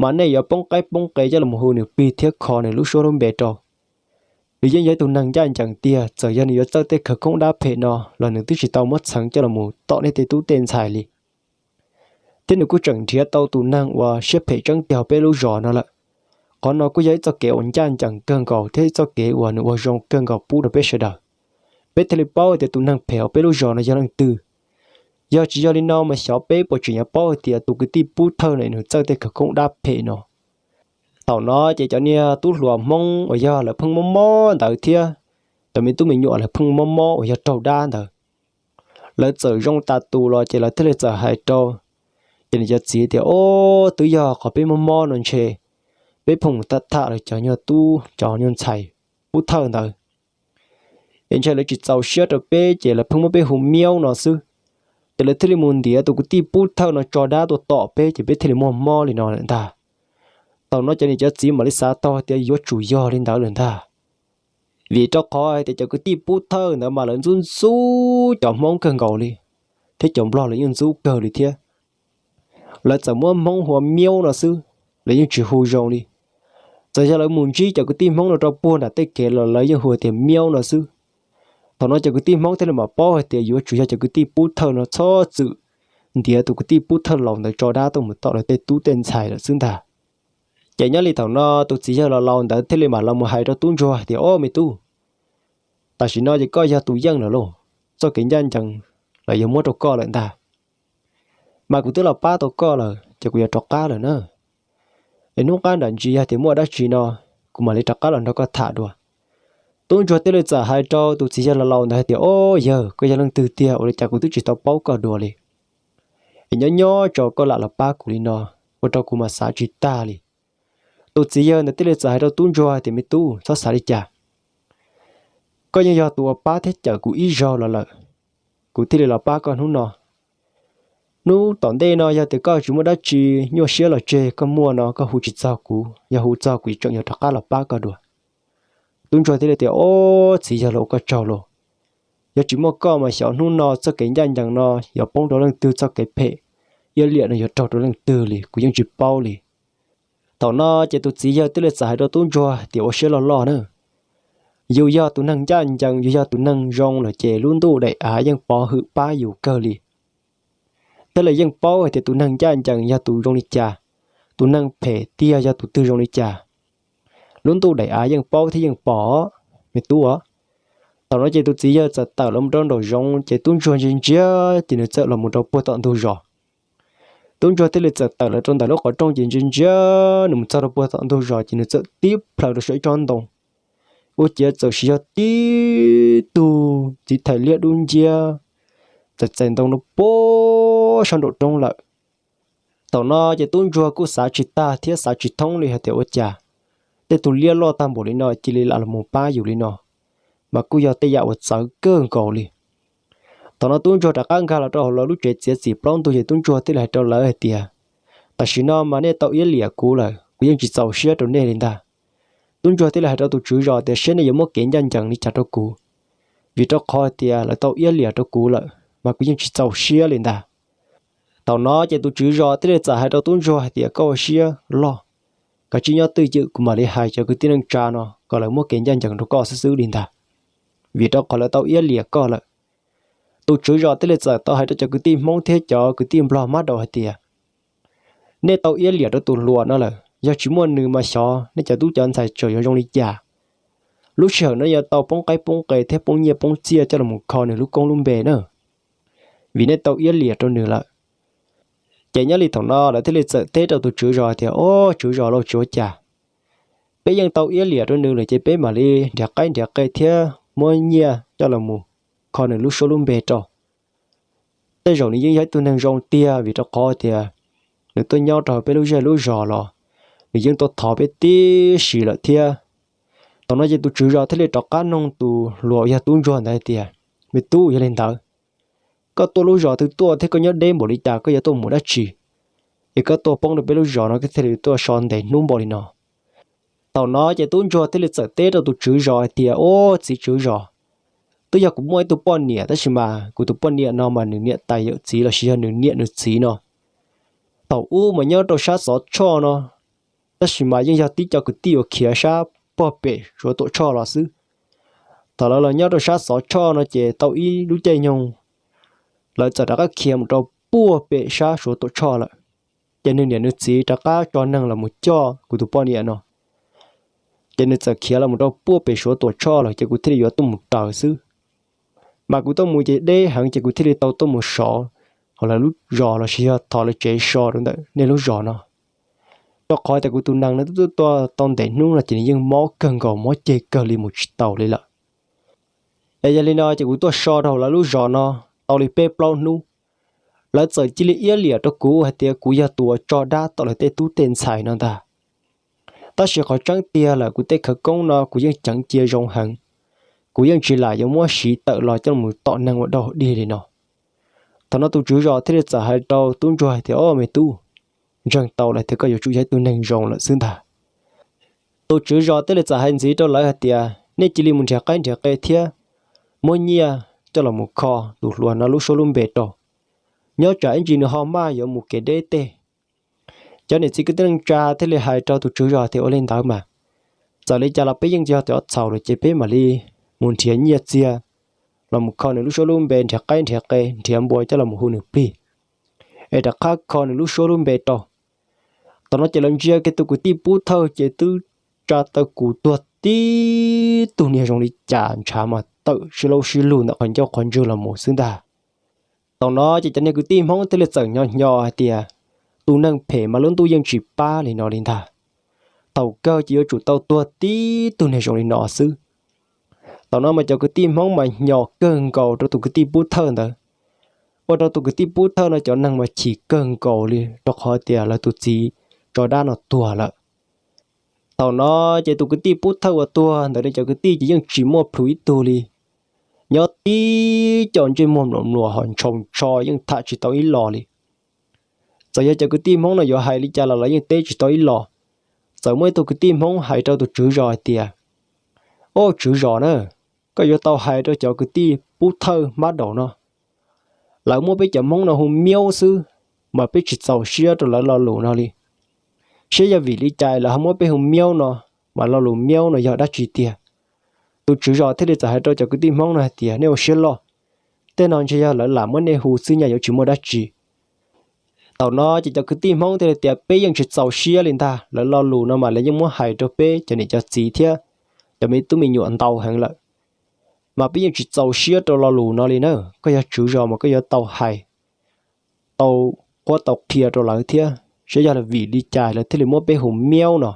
mas nej yuav poob qaib poob qe coj los hu nws plig thiab kho nws lub suab lub npe rau. Nws yeej yog ib tug neeg ncaj ncees tiag, txawm yog nws yuav txawj tej khawv koob dab phem no los nws twb tsis tau muab txheev coj los tom nej tej tub tej ntxhais li. Thiab nws kuj tseem nrhiav tau tus neeg uas siab phem tseeb tiag hauv peb lub zos no lawm. Qhov no kuj yog ib txoj kev uas ncaj ncees kawg nkaus thiab ib txoj kev uas nws ua zoo kawg nkaus pub rau peb sawv daws. Peb thiaj li paub hais tias tus neeg phem hauv peb lub zos no yog leej twg. Yog tsis yog li no mas xyov peb puas tseem yuav paub hais tias tus kwv tij Pub Thawj no nws txawj tej khawv koob dab phem no. Thaum no ces cov niag tub hluas Hmoob uas yog lawv pheej mob mob ntawd thiab cov me tub me nyuam lawv pheej mob mob uas yog raug dab ntawd, lawv txawm zoo tas tus los ces lawv thiaj li txawm hais rau ces nws cov txiv tias, Ob, twb yog qhov peb mob mob no ntshe peb pheej mus tham tham lawv cov nyuag tub cov nyuag ntxhais Pub Thawj ntawd es ntshe lawv tsis txaus siab rau peb ces lawv pheej muab peb hu miaub no xwb. Ces lawv thiaj li mus ntiav tus kwv tij Pub Thawj no tso dab tuaj tom peb ces peb thiaj li muaj mob li no lawm ntag. Thaum no cov niam cov txiv mam li xav tau tias yuav tsum yog li ntawd lawm ntag. Vim rau qhov hais tias cov kwv tij Pub Thawj ntawd mas lawv ntxub ntxub cov Hmoob kawg nkaus li, thiab cov Nplog lawv yeej ntxub kawg li thiab. Lawv txawm muab Hmoob hu ua miaub no xwb, lawv yeej tsis hu zoo li. Txawm yog lawv mus ntsib cov kwv tij Hmoob no rau puag nram tej kev los lawv yeej hu tias miaub no xwb. Thaum no cov kwv tij Hmoob thiaj li mam paub hais tias yuav tsum yog cov kwv tij Pub Thawj no txhob txwm ntiav tus kwv tij Pub Thawj laus ntawd tso dab tuaj mus tom lawv tej tub tej ntxhais lawm xwb ntag. Ces nyob li thaum no tus txiv yawg laus laus ntawd thiaj li mam los mus hais rau tub ntsuag tias, Ob, me tub, tam sim no ces koj yog tus yeej lawm lauj, txoj kev ncaj ncees lawv yuav muab rau koj lawm ntag. Mas kuv twb los pab tau koj lawm ces kuv yuav rov qab lawm na. Es hnub qab nram ntsis yog tias muaj dab tsi no, kuv mam li rov qab los nrog koj tham dua. Tub ntsuag thiaj li txawm hais rau tus txiv yawg laus laus ntawd hais tias, Ob, yawg, koj yog leej twg tiag ua li cas kuv twb tsis tau paub koj dua li? Es nyob nyob tso koj lam los pab kuv li no, ua rau kuv mas xav tsis tag li. Tus txiv yawg ntawd thiaj li txawm hais rau tub ntsuag hais tias, Me tub, txhob xav li cas. Koj yeej yog tus uas pab thiab cawm kuv ib zaug los lawm, kuv thiaj li los pab koj hnub no. Hnub tom ntej no yog tias koj tsis muaj dab tsi nyuaj siab los tseg, koj muaj no koj hu tsis txog kuv, yog hu txog kuv tseem yuav rov qab los pab koj dua. Tub ntsuag thiaj li tias, Ob, txiv yawg laus, ua koj tsaug lauj. Yog tsis muaj koj mas xyov hnub no txoj kev ncaj ncees no yuav poob rau leej twg, txoj kev phem iab liam no yuav raug rau leej twg li kuv yeej tsis paub li. Thaum no ces tus txiv yawg thiaj li txawm hais rau tub ntsuag tias, Ua siab loj loj na. Yus yog tus neeg ncaj ncees, yus yog tus neeg zoo lawm ces lub ntuj daim av yeej pov hwm pab yus kawg li. Thiab lawv yeej paub hais tias tus neeg ncaj ncees yog tus zoo li cas, tus neeg phem tiag yog tus twg zoo li cas. Lub ntuj daim av yeej paub thiab yeej pom, me tub os. Thaum no ces tus txiv yawg txawm tawm los rau nraum zoov ces tub ntsuag ntsia ntsia ces nws txawm los mus rau puag tom ntug zos. Tub ntsuag thiaj li txawm tawm los rau ntawm lub qhov rooj ces ntsia ntsia nws mus txog rau puag tom ntug zos ces nws txawm tib plhaws rau saum ib tsob ntoo. Ua ciav txawm sis yog tib tug txiv thais liab dub nciab txawm txais ntoo rau puag sab nraum roob lawm. Thaum no ces tub ntsuag kuj xav tsis tag thiab xav tsis thoob li hais tias ua cas tej tug liab loj tag npaum li no cia li lam los mus pab yus li no, mas kuj yog tej yam uas txawv kawg nkaus li. Thaum no tub ntsuag rov qab nkag los rau hauv lawv lub tsev txiav txim plaub ntug ces tub ntsuag thiaj li hais rau lawv hais tias, Tam sim no mas nej tau iab liam kuv lawm, kuv yeej tsis txaus siab rau nej li ntag. Tub ntsuag thiaj li hais rau tus tswv zos tias, Saib nej yuav muab kev ncaj ncees li cas rau kuv, vim rau qhov tias lawv tau iab liam rau kuv lawm mas kuv yeej tsis txaus siab li ntag. Thaum no ces tus tswv zos thiaj li txawm hais rau tub ntsuag hais tias, Koj ua siab loj, koj cia li nyob twj ywm, kuv mam li hais cov kwv tij neej tsa no kom lawv muab kev ncaj ncees rau koj xwb xwb li ntag, vim rau qhov lawv tau iab liam koj lawm. Tus tswv zos thiaj li txawm tau hais rau cov kwv tij Hmoob thiab cov kwv tij Nplog mab daus hais tias, Nej tau iab liam rau tus hluas no lawm, yog tsis muaj nws mas xyov nej cov tub cov ntxhais tseem yuav zoo li cas. Lub sij hawm no yuav tau poob qaib poob qe thiab poob nyiaj poob txiaj coj los kho nws lub koob lub npe na, vim nej tau iab liam rau nws lawm. Ces nyob li thaum no lawv thiaj li txawm teb rau tus tswv zos tias, Ob, tswv zos lauj, tsis ua cas, peb yeej tau iab liam rau nws lawm ces peb mam li nrhiav qaib nrhiav qe thiab muab nyiaj coj los mus kho nws lub suab lub npe rau. Tej zaum nws yeej yog ib tug neeg zoo tiag, vim rau qhov tias nws tuaj nyob rau peb lub zej lub zos los nws yeej tuaj thov peb tib si lawm thiab. Thaum no ces tus tswv zos thiaj li rov qab noog tus hluas uas yog tub ntsuag ntawd hais tias, Me tub, yog li ntawd, koj tuaj lub zos twg tuaj thiab koj nyob deb npaum li cas, koj yuav tuaj mus dab tsi, es koj tuaj poob rau peb lub zos no koj thiaj li tuaj so ntev hnub npaum li no? Thaum no ces tub ntsuag thiaj li txawm teb rau tus tswv zos hais tias, Ob, txiv tswv zos, twb yog kuv muaj ib tug poj niam, tab sis mas kuv tus poj niam no mas nws niam tais yawm txiv lossis yog nws niam nws txiv no thaum ub mas nyob rau sab Xov Tshoj no, Tab sis mas yeej yog tib co kwv tij uas khiav sab puag pem Suav Tuam Tshoj los xwb. Thaum lawv los nyob rau sab Xov Tshoj no ces tau ib lub caij nyoog, lawv txawm rov qab khiav mus rau puag pem sab Suav Tuam Tshoj lawm. Ces nws niam nws txiv rov qab tso neeg los mus coj kuv tus poj niam no, ces nws txawm khiav los mus rau puag pem Suav Tuam Tshoj lawm ces kuv thiaj li yuav tuaj mus raws xwb. Mas kuv tuaj mus ces deb heev ces kuv thiaj li tau tuaj mus sov hauv lawv lub zos los sis yog thov lawv tsev so rau ntawm nej lub zos no. Rau qhov tias kuv tus nees no twb tuaj tau ntev hnub no ces nws yeej mob kawg nkaus, mob ceg kawg li mus tsis taus li lawm. Es yog li no ces kuv tuaj so rau hauv lawv lub zos no tau li peb plaub hnub, lawv txawm cia li iab liam rau kuv hais tias kuv yog tus uas tso dab tom lawv tej tub tej ntxhais no ntag. Tab sis qhov tseeb tiag lawm kuv tej khawv koob no kuv yeej ceev cia zoo heev, kuv yeej tsis lam yuav muab siv tawm los coj mus tom neeg ua dog dig li no. Thaum no tus tswv zos thiaj li txawm hais rau tub ntsuag hais tias, O me tub, ntseeg tau lawm tias koj yuav tsum yog ib tug neeg zoo lawm xwb ntag. Tus tswv zos thiaj li txawm hais ntxiv rau lawv hais tias, Nej cia li mus nrhiav qaib nrhiav qe thiab muab nyiaj coj los mus kho tus hluas no lub suab lub npe rau. Nyob tsam ib ntsis nws ho maj yuav mus kev deb tej. Cov niam txiv kwv tij neej tsa thiaj li hais rau tus tswv zos tias, Ua li ntawd mas, txawm li cas los peb yeej yog cov txhaum lawm ces peb mam li mus nrhiav nyiaj txiag los mus kho nws lub suab lub npe, nrhiav qaib nrhiav qe, nrhiav npua coj los mus hu nws plig, es rov qab kho nws lub suab lub npe rau. Thaum no ces lawv ntsia kiag tus kwv tij Pub Thawj ces twb tsa taw kuv tuag tib tug niag zoo li cas ntshav mas tawm sib laub sib lug ntawm qhov ncauj qhov ntswg los mus xwb ntag. Thaum no ces cov niag kwv tij Hmoob thiaj li txawm hnyos hnyos hais tias, Tus neeg phem mas lub ntuj yeej tsis pab li no li ntag. Thaum kawg ces yuav tsum tau tuag tib tug niag zoo li no xwb. Thaum no mas cov kwv tij Hmoob mas hnyos kawg nkaus rau tus kwv tij Pub Thawj ntawd, ua rau tus kwv tij Pub Thawj no cov neeg mas chim kawg nkaus li rau qhov tias lawv tus txiv tso dab no tuag lawm. Thaum no ces tus kwv tij Pub Thawj uas tuag ntawd no cov kwv tij ces yeej tsis muaj plhus ib tug li. Nyob tib co ntsej muag mluas mluas ho ntshaus ntsho yeej tham tsis tau ib los li. Txawm yog cov kwv tij Hmoob no yuav hais li cas los lawv yeej teb tsis tau ib los. Txawm muaj ib tug kwv tij Hmoob hais rau tus tswv zos hais tias, O tswv zos na, koj yuav tau hais rau cov kwv tij Pub Thawj hmab daum no, lawv muab peb cov Hmoob no hu miaub xwb, mas peb tsis txaus siab rau lawv lo lus no li. Saib yog vim li cas lawv ho muab peb hu miaub no, mas lo lus miaub no yog dab tsi tiag? Tus tswv zos thiaj li txawm hais rau cov kwv tij Hmoob no hais tias, Nej ua siab loj, tej no ntshe yog lawv lam muab nej hu xwb nyaj, yuav tsis muaj dab tsi. Thaum no ces cov kwv tij Hmoob thiaj li tias, Peb yeej tsis txaus siab li ntag, lawv lo lus no mas lawv yeej muab hais rau peb cov niam cov txiv thiab cov me tub me nyuam ntau heev lawm, mas peb yeej tsis txaus siab rau lo lus no li na. Koj yog tswv zos mas koj yuav tau hais, tau qhuab tau qhia rau lawv thiab, saib yog vim li cas lawv thiaj li muab peb hu miaub no.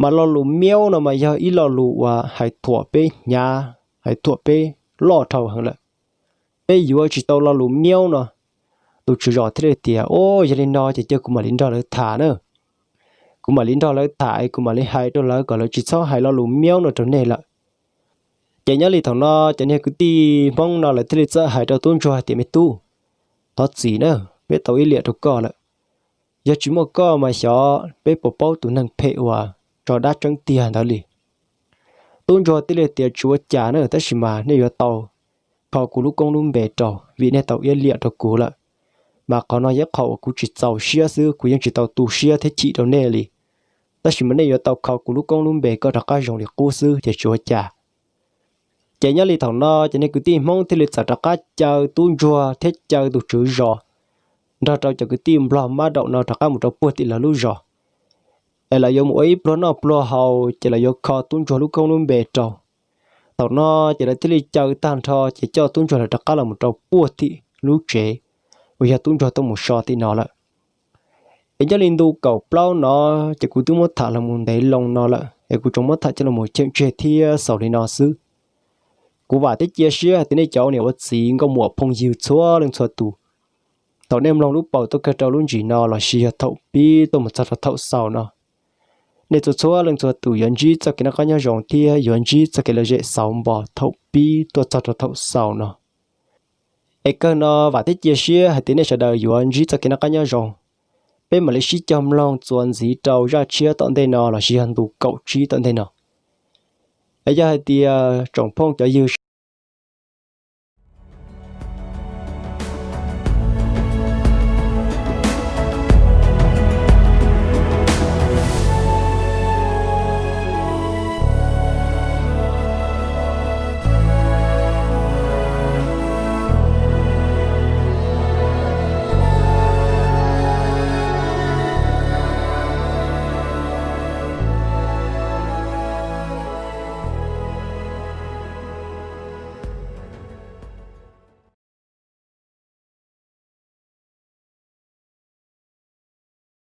Mas lo lus miaub no mas yog ib lo lus uas hais thuam peb hnyav, hais thuam peb loj dhau heev lawm. Peb yuav tsis tau lo lus miaub no. Tus tswv zos thiaj li tias, O, yog li no ces cia kuv mam li nrog lawv tham na. Kuv mam li nrog lawv tham es kuv mam li hais rau lawv kom lawv tsis txhob hais lo lus miaub no rau nej lawm. Ces nyob li thaum no cov niag kwv tij Hmoob no lawv thiaj li txawm hais rau tub ntsuag tias, Me tub, thov txim na, peb tau iab liam rau koj lawm. Yog tsis muaj koj mas xyov peb puas paub tus neeg phem uas tso dab tseeb tiag ntawd li. Tub ntsuag thiaj li tias, Tsis ua cas na, tab sis mas nej yuav tau kho kuv lub koob lub npe rau vim nej tau iab liam rau kuv lawm. Mas qhov no yog qhov uas kuv tsis txaus siab xwb, kuv yeej tsis tau tu siab thiab chim rau nej li. Tab sis mas nej yuav tau kho kuv lub koob lub npe kom rov qab zoo li qub xwb ces tsis ua cas. Ces nyob li thaum no ces niag kwv tij Hmoob thiaj li txawm rov qab caw tub ntsuag thiab caw tus tswv zos nrog rau cov kwv tij nplog mab daum no rov qab mus rau puag tim lawv lub zos, es lawv yuav mus ua ib pluag noj pluag haus ces lawv yuav kho tub ntsuag lub koob lub npe rau. Thaum no ces lawv thiaj li caw tag nrho ces coj tub ntsuag lawv rov qab los mus rau puag tim lub tsev uas yog tub ntsuag tuaj mus so tim no lawm. Es nyob li ntu kaum plaub no ces kuv twb muab tham los mus ntev loo no lawm es kuv tsuas muab tham coj los cheem tseg thiab xaus li no xwb. Kuv vam thiab cia siab hais tias nej cov niam ua txiv nkauj muam phooj ywg txhua leej txhua tus, thaum nej mloog lub paus tuaj kawg rau lub ntsis no los sis yog thaum pib tuaj mus txog rau thaum xaus no, nej txhua txhua leej txhua tus yuav ntsib txoj kev noj qab nyob zoo thiab yuav ntsib txoj kev lom zem xauv npo thaum pib tuaj txog rau thaum xaus no. Es kawg no vam thiab cia siab hais tias nej sawv daws yuav ntsib txoj kev noj qab nyob zoo. Peb mam li sib cog mloog txuas ntxiv rau zaj tshiab tom ntej no los sis yog ntu kaum tsib tom ntej no. Es yog hais tias tsoom phooj cov ywg